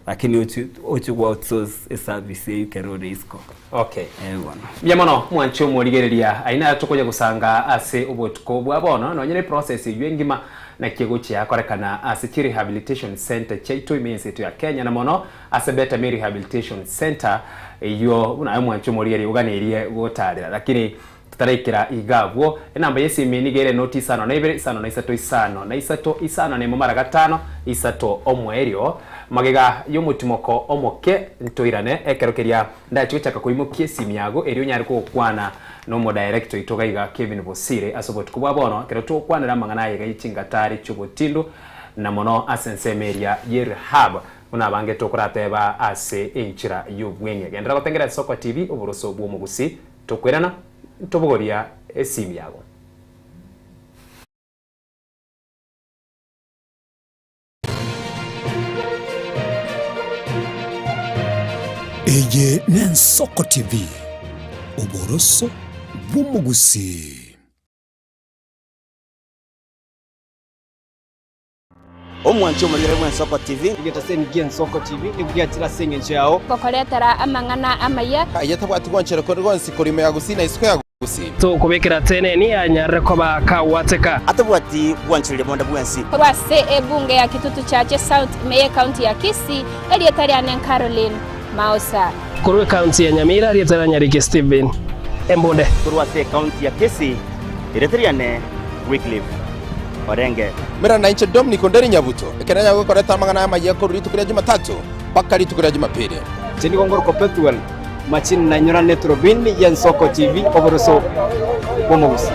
Lakini ochi ochi go outsource eservice eywo ekero ore isiko. Okay. Eh bono. Mbuya mono mwanche omorigereria aye naro tokonya gosanga ase obotuko bwa bono nonye ne process eywo engima naki egochia yakorekana ase chi rehabilitation centre chiaito ime ense yaito ya Kenya na mono ase Better Me Rehabilitation Centre eywo buna aye omwanche omorigereria oganerie gotarera lakini Totaraikera iga abwo, enamba y'esimi nigo ere noti isano na ibere, isano na isato, isano na isato, isano na emo mara gatano, isato omoerio. Magega y'omotimoko omoke ntoirane ekero keria ndache gochaka koimokia esimi yago erio onyare kogokwana n'omodirector oito iga iga Kevin Bosire ase obotuko bwa bono ekero togokwanera amang'ana aye iga ye chingatari chi'obotindu na mono ase ensemo eria ye rehab buna abange tokorateba ase enchera y'obweng'e. Genderera gotengera Esoko TV oboroso bw'omogusii. Tokoirana ntobogoria esimi yago. Eye n'Ensoko TV, oboroso. bw'omogusii. Omwanchi omorigere bw'Ensoko TV. Egetaseni gi'Ensoko TV nigo giachire ase engencho yao. Gokoretera amang'ana amaya. Aye tabwati gwanchera kore gwonsi korwa ime ya Gusii na isiko ya Gusii. Tokobekera teneni anyarire koba kagwateka. Atabwati gwanchereria bonde bwensi. Korwa ase ebunge ya Kitutu Chache South ime y'ecounty ya Kisii, erieta riane Caroline Maosa. Korwa ecounty ya Nyamira, erieta ria Nyariki Stephen Embunde. Korwa ase ecounty ya Kisii, erieta riane Wycliffe Orenge. Mera nainche Dominic Onderi Nyabuto, ekero nanyare gokoreta amang'ana amayia korwa rituko ria Jumatatu mpaka rituko ria Jumapili. Inche nigo ngorokwa Pethuel Machini nainyora Eturubini y'Ensoko TV oboroso bw'omogusii.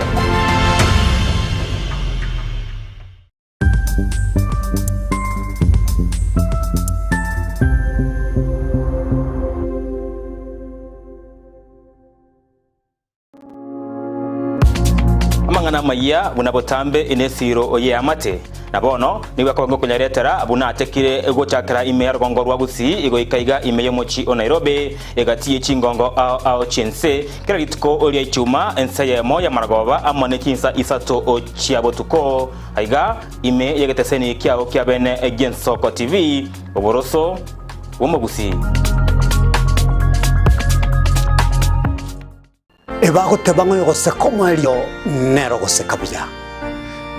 Amang'ana amayia buna botambe in'esiiro y'eamate, na bono nigo akoba ngokonyaretera buna atekire gochakera ime ya rogongo rwa Gusii goika iga ime y'omochie o Nairobi, egati ye chingongo ao ao chi'ense, kera rituko ria Ichuma ense eyemo y'amaragoba amo ne chinsa isato chia botuko, aiga ime y'egeteseni kiao kia bene gi'Ensoko TV, oboroso bw'omogusii. Ebagoteba ng'a oyogoseka omoerio nere ogoseka buya.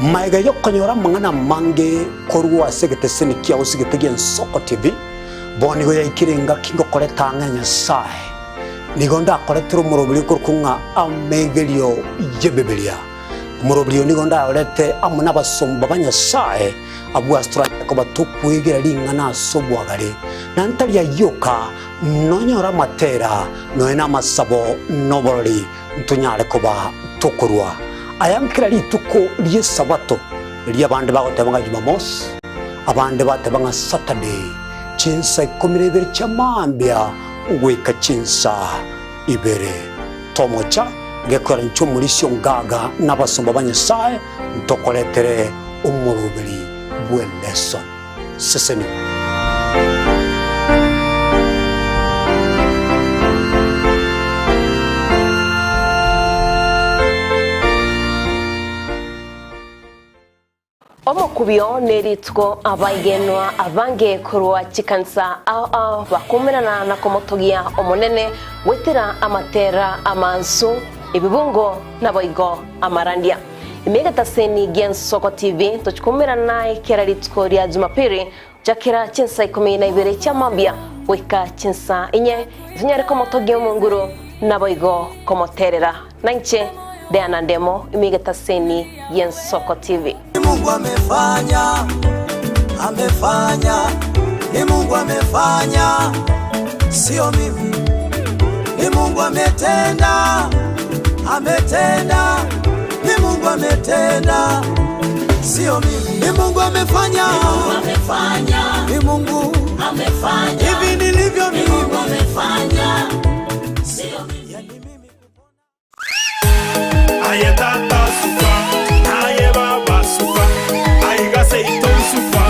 Magega y'okonyora amang'ana amange korwa ase egeteseni kiao ase egete gi'Ensoko TV, bono nigo yaikire engaki ngokoreta ang'e Nyasae. Nigo ndakoretere omoroberi okorokwa ng'a Amegerio y'Ebibilia. Omoroberi oyo nigo ndayorete amo nabasomba ba Nyasae, abwo ase toranyare koba tokwegera ring'ana ase obwagare, na ntari ayio oka, Nonyore amatera, nonya namasabo, na oborori, ntonyare koba tokorua aya nkera rituko ri'Esabato, erio abande bagoteba ng'a Jumamosi, abande bateba ng'a Saturday, chinsa ikomi na ibere chia mambia goika chinsa ibere. Tomocha gekoera inche omorisia ongaga na abasomba ba Nyasae, ntokoretere omoroberi bw'eleson. Sesenigwa. Omokubio nerituko abaigenwa abange korwa chikanisa ao ao bakumerana na komotogia Omonene goetera amatera amansu, ebibungo naboigo amarandia. Ime egetaseni gi'Ensoko TV tochikumerana naye kera rituko ria Jumapili gochakera chinsa ikomi na ibere chia mambia goika chinsa inye, tonyare komotogia Omonguru naboigo komoterera. Nainche Diana Ndemo ime egetaseni gi'Ensoko TV. Ni Mungu amefanya, amefanya, ni Mungu amefanya, sio mimi. Ni Mungu ametenda, ametenda, ni Mungu ametenda, sio mimi. Ni Mungu amefanya, ni Mungu amefanya, ni Mungu amefanya, hivi nilivyo mimi, ni Mungu amefanya, sio mimi. Aye tata suka, aye baba suka, aiga seito suka.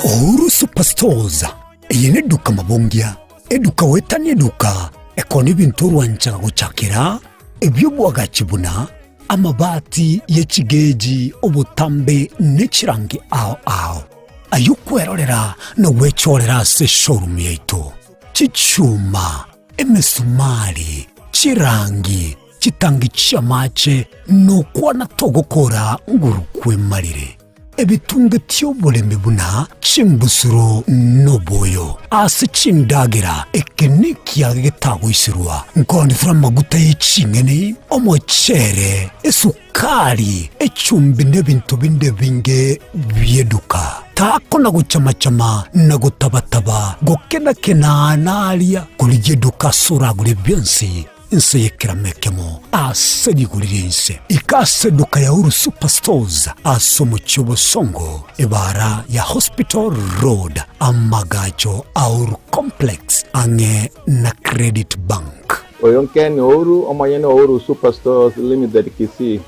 Uhuru Superstores eye neduka mabongia, eduka goetania eduka ekona ebinto orwanchaga gochakera ebi'obwagachi buna amabati ye chigeji, obotambe ne chirangi ao ao. Ayio kwerorera na gwechorera ase eshowroom yaito. Chichuma, emesumari, chirangi, chitangi chi'amache, nokwana togokora nguru kwemarire. Ebitunge ti'oboremi buna chimbusuro noboyo ase chindagera, eke nekiage getagoiserwa, nkoonetera amaguta ye ching'eni, omochere, esukari, echumbi nebinto binde ebinge bi'eduka. Takona gochama-chama na gotaba-taba, gokena-kena aa na aria, korigia eduka ase oragure bionsi, inse y'ekerama ekemo ase rigori ri'ense. Ika ase eduka ya Uhuru Superstores ase omochie o Bosongo, ebaara ya Hospital Road, amagacho a Uhuru Complex, ang'e na Credit Bank. Oyo Ken Ouru, omonyene o Uhuru Superstores Limited Kisii.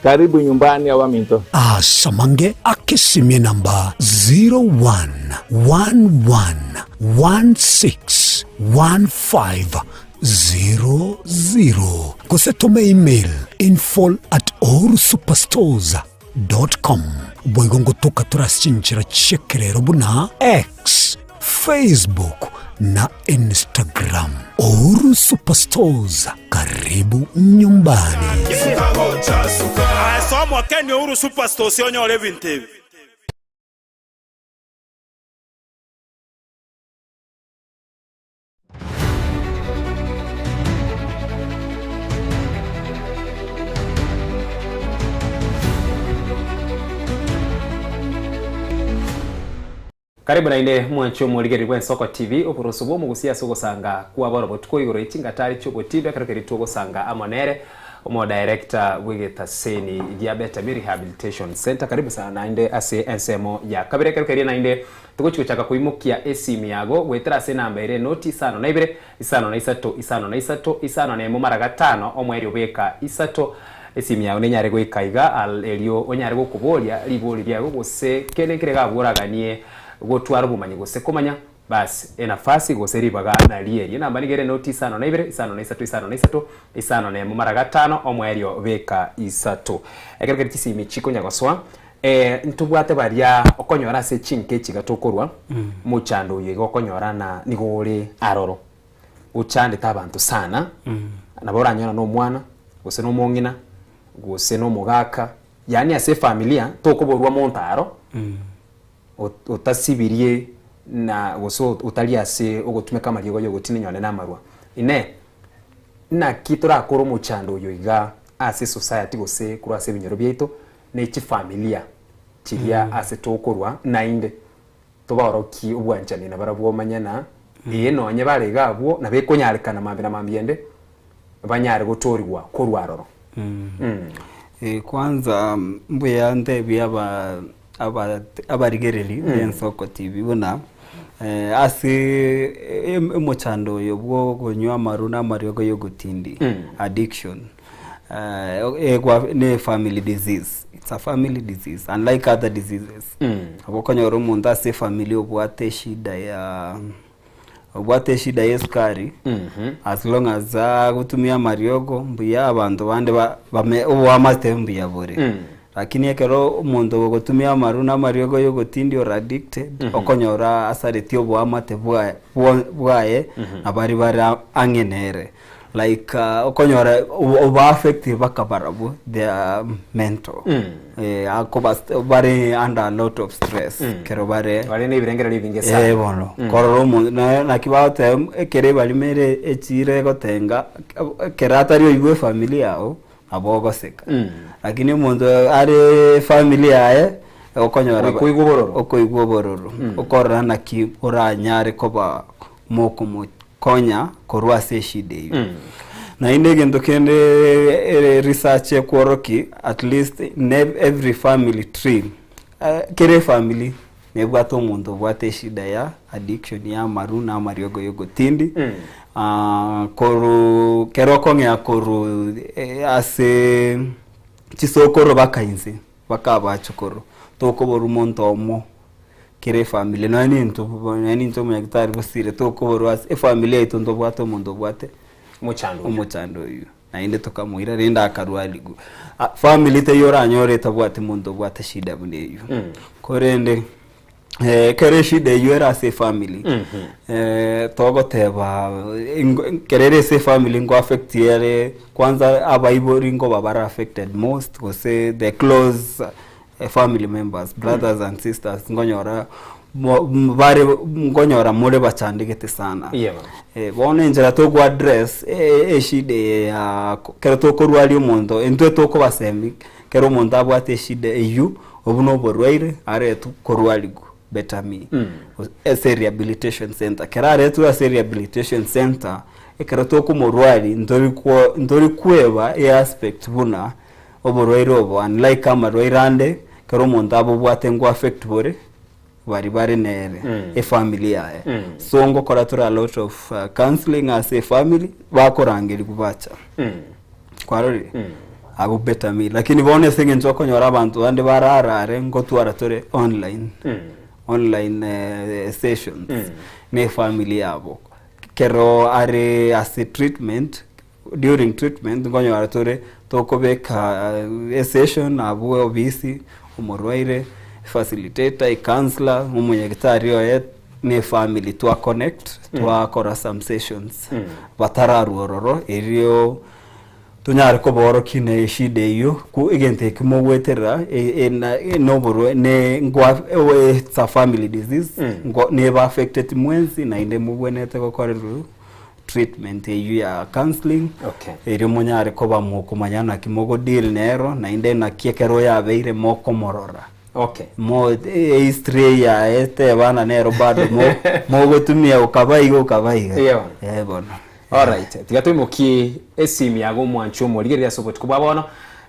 Karibu nyumbani abaminto. Ase amange akesimie namba 01111615. 00 gose tome email info@uhurusuperstores.com. Boigo ngotoka tore ase chinchera chi'ekerero buna X, Facebook na Instagram. Uhuru Superstores, karibu nyumbani. Ase omokeni Uhuru Superstores onyore ebinto ebi. Karibu naende mwanche omorigereria bw'Ensoko TV, oboroso bw'omogusia ase ogosanga kwaboro botuko igoro ye chingatari chi'obotindo ekero keria togosanga amo nere Omodirector bw'egetaseni gia Betami Rehabilitation Centre. Karibu sana naende ase ensemo ya kabere ekero keria naende Togochi gochaka koimokia esimi yago goetera ase enamba ere enoti isano na ibere, isano na isato, isano na isato, isano na emo mara gatano, omoerio beka isato. Esimi yago nenyare goika iga al erio onyare gokoboria ribori riago gose kende nkere gabwo oraganie gotwara obomanyi gose komanya. Bas enafasi gose ribaga nario erio. Enamba nigo ere enoti isano na ibere, isano na isato, isano na isato, isano na emo mara gatano, omoerio beka isato. Ekero keria chisimi chikonya gosoa, Ntobwate baria okonyora ase chinka echi iga tokorwa, omochando oyo iga okonyora na nigo ore aroro, ochandete abanto sana, nabo oranyore na omwana, gose na omong'ina, gose na omogaka, yaani ase efamilia tokoborwa monto aro, ot- otasibirie na gose otari ase ogotumeka amariogo ya ogotinia nonye na amarwa. Inee, naki torakore omochando oyo iga ase esociety gose korwa ase ebinyoro biaito, ne chifamilia chiria ase tokorwa, naende tobaorokie obwanchani nabarabwo omanye na ee nonye bare iga abwo nabo ekonyarekana mambia na mambia ende banyare gotoorigwa korwa aroro. Eh, kwanza mbuya ntebie aba aba abarigereri b'Ensoko TV buna ase omochando oyo bwa okonywa amarwa na amariogo ya ogotindi addiction ne family disease, it's a family disease unlike other diseases. Nabo okonyora omonto ase efamily obwate eshida ya obwate eshida ya esukari as long as agotumia amariogo mbuya abanto bande ba bame oboamate mbuya bore. Lakini ekero omonto ogotumia amarwa na amariogo ya ogotindia ore addicted okonyora asaretie oboamate bwaye bwaye na baria bare ang'e nere. Like okonyora oba affect mpaka barabwo their mental akoba bare under a lot of stress ekero bare Bare na ebirengererio ebinge sana. Eh bono korora omonto naye naki bagoteba ekero ebarimo ere echire egotenga ekero atari oigwe efamiri yago nabo ogoseka lakini omonto are efamiri yaye okonyora Okoigwa obororo. okoigwa obororo okorora naki oranyare koba mokomo Konya korwa ase eshida eyio. Naende egento kende ere research ekworoki at least in every family tree kera efamily nebwate omonto obwate eshida ya addiction ya amaru na amariogo ya ogotindi korwa kero okong'ea korwa ase chisokoro baka inse baka abachokoro tokoborwa monto omo. Kera efamily nonya nintwe nonya nintwe omonyagitari bosire tokoborwa ase efamily yaito ntobwate omonto obwate Omochando oyio. omochando oyio naende tokamoira rende akarwarigwa. Ah, family teiyo oranyore etabwati monto obwate shida buna eyio. Korende ekero eshida eyio ere ase efamily togoteba ingo ekero ere ase efamily nko affect ere kwanza abaibori nkoba bare affected most gose the close Family members, brothers and sisters nkonyora bare nkonyora more bachandegete sana. Yeah. Eh, bono enchera togo address eshida eye ya kero tokorwaria omonto intwe tokobasemi kero omonto abwate eshida eywo obwo na oborwaire aretwe korwarigwa better me ase rehabilitation center. Kero aretwe ase rehabilitation center ekero tokomorwari ntori ntori kweba easpect buna Oborwaire obo unlike amarwaire ande ekero omonto abobwate nko affect bore bari bare nere efamily yaye so ngokora tore a lot of counseling ase efamily bakorangerigwa bacha kwarorire abwo better me lakini bono ase eng'encho okonyora abanto bande bararare ngotwara tore online online sessions na efamily yabo. Kero are ase treatment, during treatment nkonyora tore tokobeka esession abwo obisi, omorwaire, facilitator, ecounselor, omonyagitari oye na efamily twa connect twakora some sessions batararwa ororo erio tonyare kobaorokia na eshida eyio ko egento eki mogweterera noborwa ne nkwa it's a family disease nko neba affected mwensi naende mobwenerete gokorerwa treatment eyio ya counselling Okay. erio monyare koba mokomanya naki mogo deal nero naende naki ekero yabeire mokomorora. Okay. Mo ehistory yaye tebana nero bado mo mogotumia okaba iga okaba iga. Eyo. Eh bono. Alright, tiga toimokie esimi yago omwanchi omorigereria ase obotuko bwa bono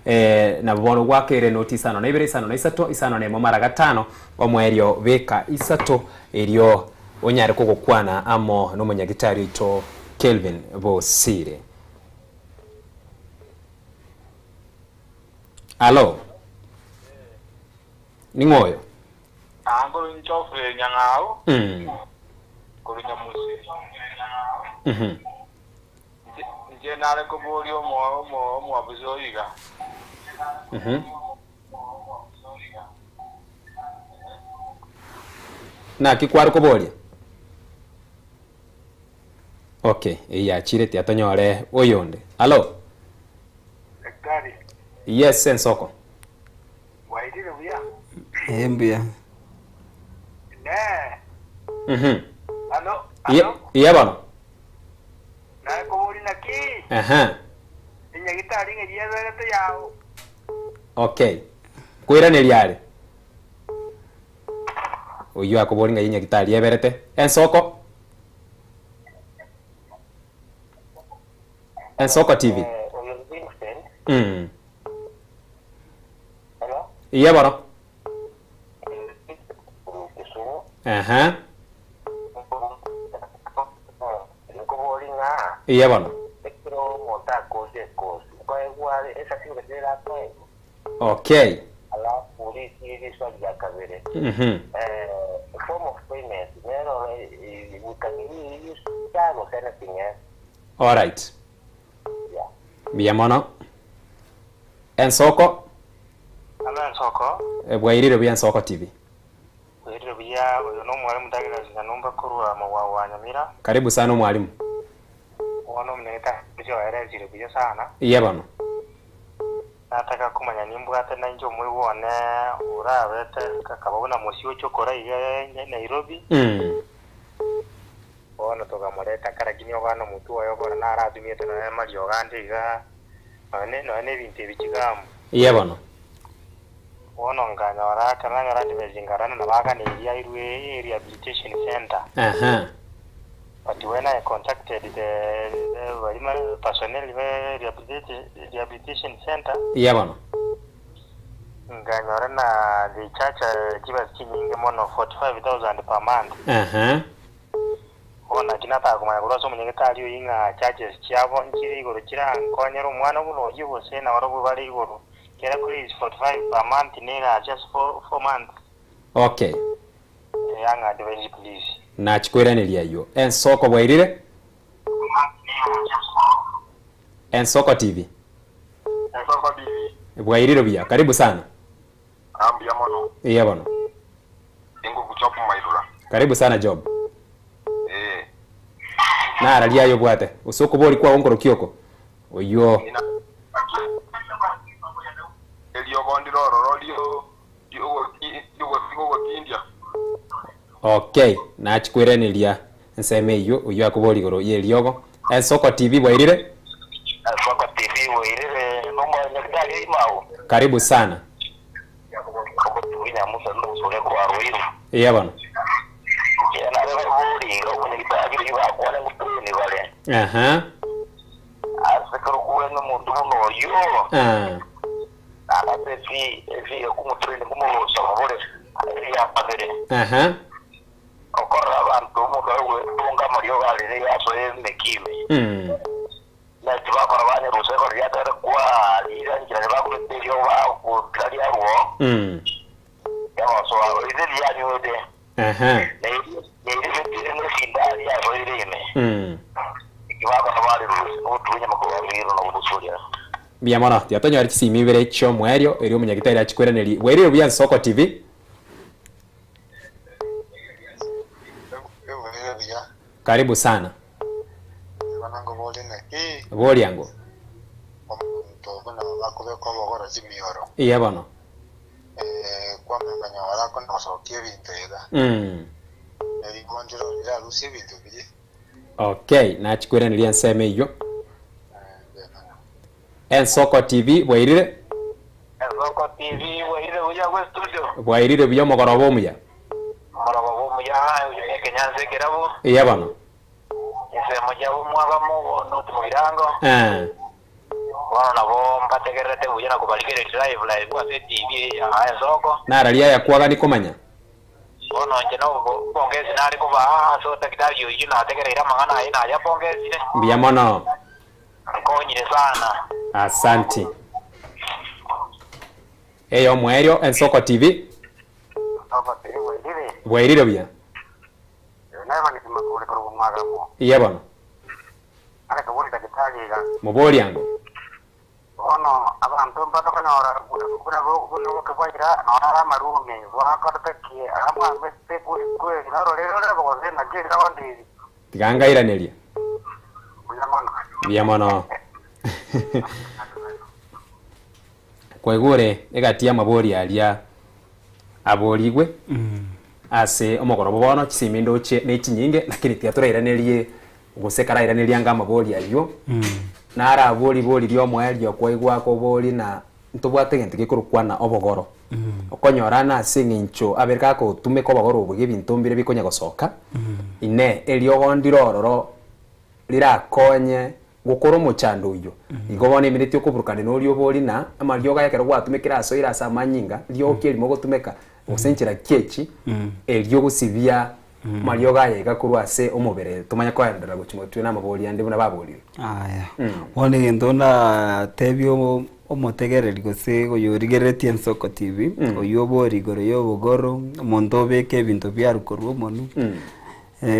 eh, nabo bono gwakere noti isano na ibere isano na isato isano na emo mara gatano omoerio beka isato erio onyare kogokwana amo nomonyagitari oito Kelvin Bosire. Alo, ning'o oyo? Nkorwa Geoffrey Nyang'au, korwa Nyamusi. Inche nare koboria omoabusi oyo iga. Naki kware koboria? Okay, eyio yachire tiatonyore oyonde. Alo. Daktari. Yes, ensoko. Bwairire buya? Ee mbuya. Inee! Alo, Iye alo, iye bono. naye koboria naki? Ehe. Enyagitari ng'eria eberete yao. Okay. Nkoiraneria are. Oyio akoboria ng'ai enyagitari eberete. Ensoko. Ensoko TV. Oyo Vincent. Iye bono. Ehe. Nkobori ng'a Iye bono. ekero omonto akocha ekosi nkoegwa are esatifiketi nere akoegwa Okay. alafu risiire riswali ria kabere form of payment nero we can use cash or anything else. Alright. Yeah. Mbuya mono. Ensoko. Alo Ensoko. Bwairire buya Ensoko TV. Bwairire buya, oyo nomwalimu Douglas Nyanumba korwa Mogwago wa Nyamira. Karibu sana omwalimu. Bono omonyagetari oche oeresire buya sana. Iye bono. Nataka komanya nimbwate nainche omoigwa one orabete akaba buna mosiocho okora iga Nairobi. Bono tokamoreta nka lakini obana omotwe oye bono naratumiete nonya amariogo ande iga nonya nonya na ebinto ebi chigamu. Iye bono. Bono nkanyora ekero nanyora advice nkarora ng'a nabaganeiri airwe rehabilitation centre. Aha. But when I contacted the the baria personnel be rehabilitation centre. Iye bono. Nkanyora ng'a they charge chibesa chinyinge mono 45,000 per month. Aha. Bono naki nataka komanya korwa ase omonyagetari oyio ng'a charges chiabo nchire igoro chirankonyere omwana buna oyio gose nabarobwo bare igoro, kera kore is 45 per month niga just 4 months. Okay. Eeh ang'a advise please. Nachikoiraneria ayio. Ensoko bwairire? Ensoko TV. Ensoko TV. Bwairire buya. Karibu sana. Ah mbuya mono. Eya bono. Ingo Job Mairura. Karibu sana Job. Ee. Nararia aye obwate. Gose okobori kwao nkorokia oko. Oyio. Eriogo ndire ororo rio riogotindia. Okay, nachikoiraneria ensemo eyio, oyio akoboria igoro y'eriogo. Ensoko TV bwairire? Ensoko TV bwairire, nomonyagitari oimao. Karibu sana. Omotugi Nyamusa nomosore korwa Ruiru. Eya bono. Inche nare boringa omonyagitari oyio bakwane ngotweni bare. Aha. Ase ekero kogwenia omonto buna oyio. Ah. Naende ase efi efi yokomotrain komorosia mobore eria kabere. Aha. Okorora abanto omonto agoetunga amariogo arere yasoa emeki ime. Na tibakora banyerusia igoro riatare kwarire enchera tibakorete eriogo bagotira riarwo riagosoa rise rianywete Aha. na erio na erio nesindari yasoire ime. Mbuya mono, tiga tonyore chisimi ibere chi'omoerio erio omonyagitari achikweraneri. Bwairire buya Nsoko TV? Karibu sana. Boria ango. Iye bono. Okay, nachikweraneri ensemo eyio. Ensoko TV bwairire? Ensoko TV bwairire buya gwe studio. Bwairire buya omogoroba omuya. Omogoroba omuya oyo ne ekenyansa ekerabu. Eya bono. Ensemo chiabo mwabamo bono timogirango. Eh. Bono nabo mbategererete buya na kobarigereria live live ase etv eye ya Ensoko. Narari aya kwagani komanya. Bono inche nobongesi nare kobaa ase daktari oyio nategereire amang'ana aye nayabongesire. Mbuya mono. Nkonyire sana. Asanti. Eye omoerio Ensoko TV. Ensoko TV bwairire. Bwairire buya. Iye bono. Moborie ango. Bono abanto mbatokonyora buna buna oboke bwaira nonya are amarumi, bwakorete ki? Aramwamete kweri kweri nororere ore gose naki rirondi eri? Tiga ngairanerie. Mbuya mono. Mbuya mono. Kwaigure egati y'amabori aria aborigwe ase omogoroba bono chisimi ndoche ne chinyinge lakini tiga torairanerie Gose karairanerie anga amabori ayio, narabwo ribori ri'omoerio kwaigwa akobori na ntobwate egento gekorokwa na obogoro. Okonyora na ase eng'encho abere gakotumeka obogoro obo iga ebinto mbire bikonya gosoka, inee, eriogo ndire ororo rirakonye gokora omochando oyio. Igo bono emineti okoburukania na oria obori na amariogo aya ekero gwatumekire asoire ase amanyinga, riogo ki erimo ogotumeka, gose enchera ki echi, erio gosibia Amariogo aya iga korwa ase omobere tomanye koenderera gochia motwe namabori ande buna baborire. Aya, bono egento ndatebie omo- omotegereri gose oyorigereretie Ensoko TV, oywo obori igoro ya obogoro, omonto obeke ebinto biarwa korwa omonwe,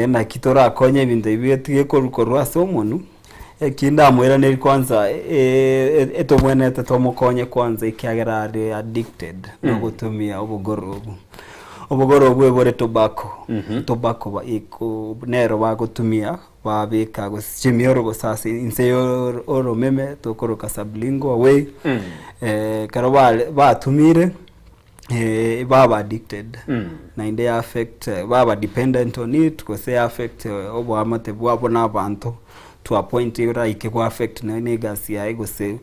naki torakonye ebinto ebi bitige korwa korwa ase omonwe, eki ndamoiranerie kwanza etobwenerete tomokonye kwanza ekiagera are addicted na ogotumia obogoro obwo. Obogoro obwo ebore tobacco, tobacco ba iko nero bagotumia babeka gose chimioro gose ase inse ya oro oromeme tokoroka sublingual way, ekero bare batumire baba addicted naende ya affect baba dependent on it gose ya affect oboamate bwabo na abanto to a point oraike go affect nonye na egasi yaye gose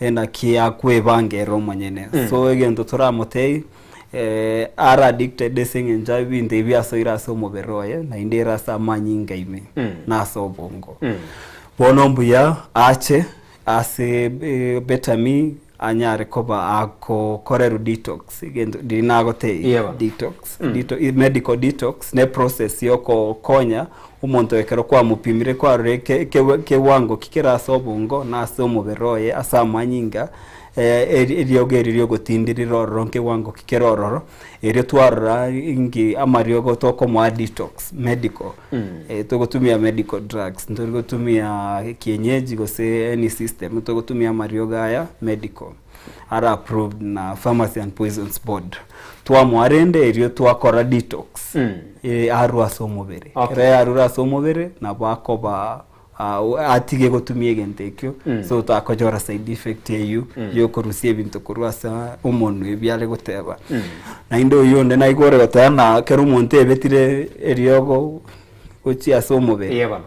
naki akwebanga ere omonyene. So egento toramotebie are addicted ase eng'encho ebinto ebi biasoire ase omobere oye naende ere ase amanyinga ime na ase obongo. Bono mbuya ache ase better me anyare koba agokorerwa detox egento riria nagotebia Yeba. detox deto medical detox ne process ya okokonya omonto ekero kwamopimire kwarora eke eke kewango ki kere ase obongo na ase omobere oye ase amanyinga eri eriogo eri riogotindirira ororo nkewango ki kere ororo erio twarora inki amariogo tokomoa detox medical Togotumia medical drugs, ntori gotumia kienyeji gose any system, togotumia amariogo aya medical are approved na Pharmacy and Poisons Board. Twamoa rende erio twakora detox arwe ase omobere. Okay. Ekero yarure ase omobere nabo akoba atige gotumia egento ekio so takonyora side effect eyio yokorusia ebinto korwa ase omonwe ebi are goteba. Naende oyio onde naigwe ore goteba ng'a ekero omonto ebetire eriogo gochia ase omobere, Eeh bono.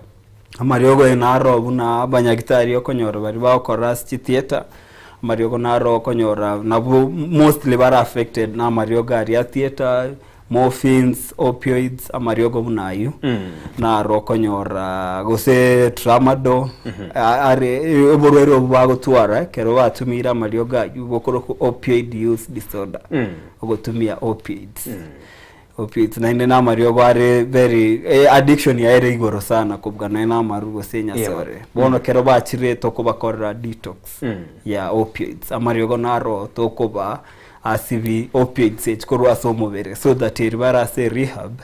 amariogo aye naro buna abanyagitari okonyora baria bagokora ase chitheatre, amariogo naro okonyora nabwo mostly bare affected na amariogo aria a theatre, morphines, opioids, amariogo buna ayio, naro okonyora gose tramadol, are oborwaire obwo bagotwara ekero batumiire amariogo ayio bokorokwa opioid use disorder, ogotumia opioids. Opioids naende na amariogo are very addiction yaye ere igoro sana kobua nonya na amaru gose enyasore. Bono ekero bachire tokobakorera detox ya opioids, amariogo naro tokoba Asibi opioids echi korwa ase omobere so that eri bare ase rehab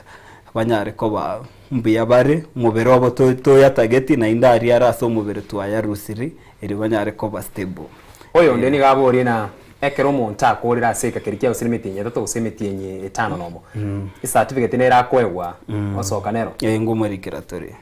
banyare koba mbuya bare, omobere obo to toyatageti naende aria are ase omobere twayarusiri erio banyare koba stable. Oyonde nigo aborie na ekero omonto akorire ase eka keria kia gose nemetienyi etato gose emetienyi etano nomo, ecertificate nere akoegwa osoka nero? Eh, ngomorikera tore.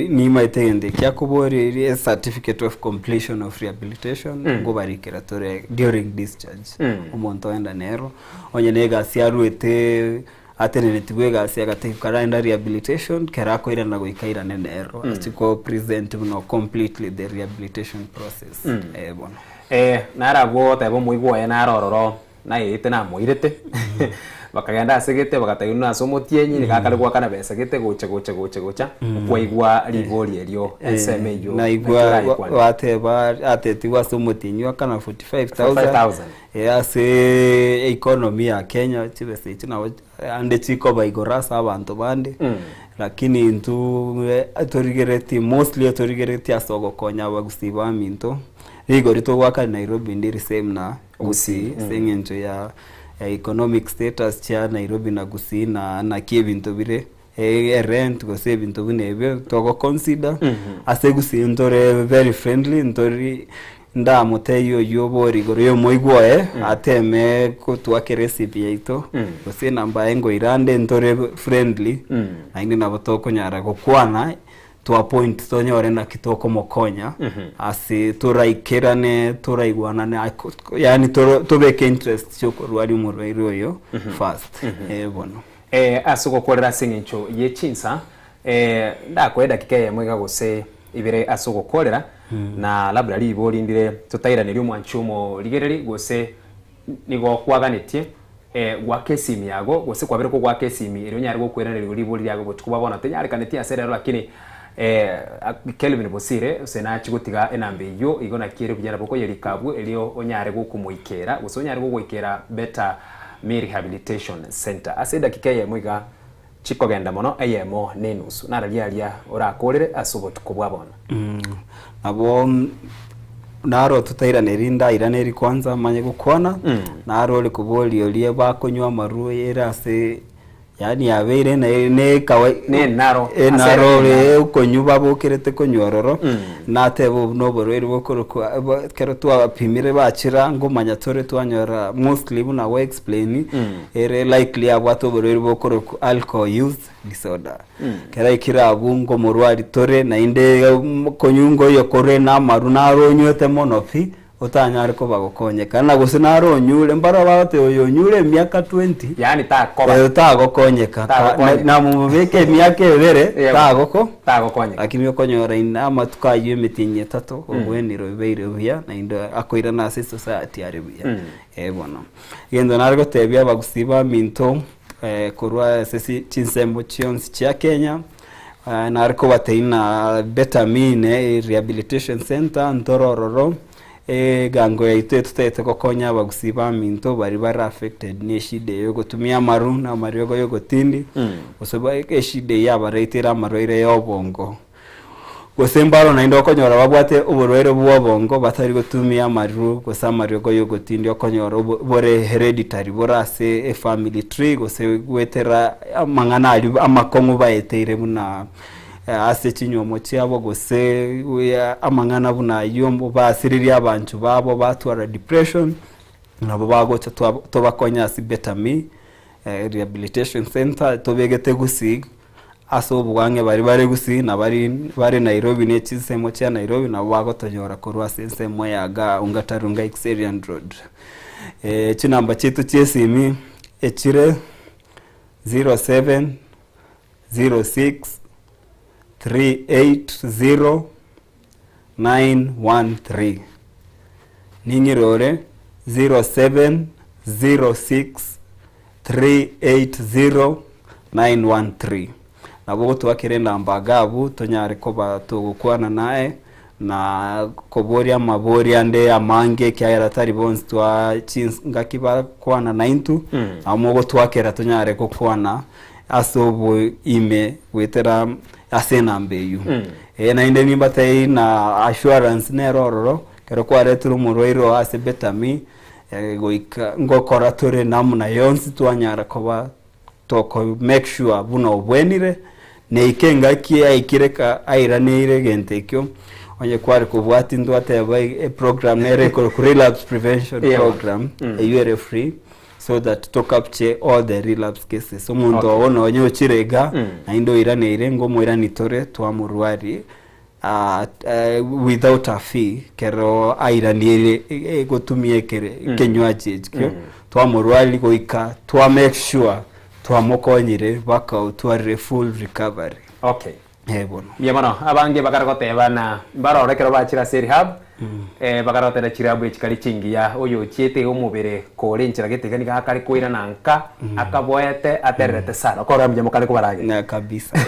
Nimaete egento ekia akoboria eria certificate of completion of rehabilitation ngobarikera tore during discharge. Omonto ogenda nero, onye na egasi arwete atenenetigwe egasi agatebia karaenda rehabilitation kero akoirana goika airane nero achie ko present buna completely the rehabilitation process eh bono. Eh, naro abwo ogoteba omoigwa oye naro ororo nairete namoirete bakagenda ase gete bagatebiwa buna ase omotienyi nigo akare goakana besa gete gocha gocha gocha gocha okwaigwa ribori erio ensemo eyio Naigwa naki oraikwane. bateba atetigwe ase omotienyi oakana 45000 45,000. Eh, ase economy ya Kenya chibesa echi nabo ande chikoba igoro ase abanto bande lakini intwe torigeretie mostly torigeretie ase ogokonya abagusii baminto rigori togoaka Nairobi ndiri same na Gusii ase eng'encho ya economic status chia Nairobi na Gusii na naki ebinto bire erent gose ebinto buna ebio togo consider ase Gusii ntore very friendly ntori ndamotebie oyio obore igoro ya omoigwa oye ateme gotwakera esimu yaito gose enamba yaye ngoira ande ntore friendly naende nabo tokonyara gokwana to a point tonyore naki tokomokonya ase toraikerane toraigwanane yaani tobeke interest chiokorwaria omorwaire oyo first eh bono. Eh, ase ogokorera ase engencho ye chinsa, eh, ndakoe edakika eyemo iga gose ibere ase ogokorera, na labda ribori ndire totairanerie omwanchi omorigereri gose nigo kwaganetie eh, goaka esimi yago gose kwabire kogoaka esimi erio onyare gokoiraneria ribori riago botuko bwa bono. Tenyarekaneti ase rero lakini eh, Kelvin Bosire gose nachie gotiga enamba eyio igo naki ere buya nabo okoyerika abwo erio onyare gokomoikera gose onyare gogoikera better Me Rehabilitation Centre. Ase edakika eyemo iga chikogenda mono eyemo na enusu. Nararia aria orakorere ase obotuko bwa bono. Nabo naro totairaneri ndairaneri kwanza manye gokwana, naro ore koboria oria bakonywa amarwa ere ase yaani yabeire ne ne kawaida Nenaro, ase enaro ere ore nenaro. okonywa babokerete konywa ororo, nateba obo noborwaire bokorokwa bo ekero twabapimire bachira ngomanya tore twanyora mostly buna gwa explain ere likely abwate oborwaire bokorokwa alcohol use disorder. Ekero aikire abwo ngomorwari tore naende konywa ngoyo kore na amarwa naro onywete mono pi. Otanyare koba gokonyeka, na gose naro onyure, mbarabwo bagoteba oyo onyure emiaka 20, Yaani takoba. oyo tagokonyeka, Ta- Tagokonyeka. namomobeke emiaka ebere, Yebo. tagoko Tagokonyeka. Lakini okonyora inde amatuko ayio emetienyi etato, obwenire obeire buya, naende akoirana ase esociety are buya. Eh bono. Egento nare gotebia abagusii baminto, korwa ase si chinsemo chionsi chia Kenya, Nare kobatebia ng'a Better Me ne Rehabilitation Centre ntore ororo, egango yaito etotagete gokonya abagusii baminto baria bare affected ne eshida eye yogotumia amaru na amariogo ya ogotindi, gose eshida eye yabareteire amarwaire ya obongo. Gose mbaro naende okonyora babwate oborwaire bwa obongo batari gotumia amaru gose amariogo ya ogotindi okonyora obo bore hereditary bore ase efamily tree gose goetera amang'ana aria amakong'u baeteire buna ase chinywomo chiabo gose amang'ana buna ayio basiririe abanchwa babo batwara depression, nabo bagocha tobakonye ase Better Me Rehabilitation Centre tobegete gusii. Ase obwang'e baria bare Gusii na baria bare Nairobi ne chinsemo chia Nairobi nabo bagotonyora korwa ase ensemo ya gaa Ongata-Rongai Kiserian Road. Chinamba chiaito chi'esimi echire 07 06 380 913. Ning'ire ore 07 06 380 913. Nabo ogotwakera enamba iga abwo tonyare koba togokwana naye na koboria amaborio ande amange ekiagera tari bonsi twa chingaki bakwana naintwe, nabo mogotwakera tonyare gokwana ase oboime goetera ase enamba eyio. Ee naende nimbatebie na assurance nere ororo, ekero kwaretire omorwaire oo ase Better Me, Goika ngokora tore namna yonsi twanyara koba toko make sure buna obwenire, neike engaki aikire ka airaneire egento ekio, Onye kware kobwati ntwateba e program nere ekorokwa relapse prevention program eywo ere free so that to capture all the relapse cases. Omonto ogo nonye ochire iga naende oiraneire ngomoirani tore twamorwarie without a fee kero airanire gotumia ekere ekenywaji ekio twamorwaria goika twa make sure twamokonyire mpaka otwarire full recovery. Okay. Eh bono. Mbuya mono. Abange bakare goteba na mbarore ekero bachire ase erehab, bakare goteba chirabu echi kari chingiya, oyo ochiete iga omobere kore enchera gete iga nigo akare koirana nka, akaboete atererete sana. Okorora mbuya mokare kobaragera. Kabisa.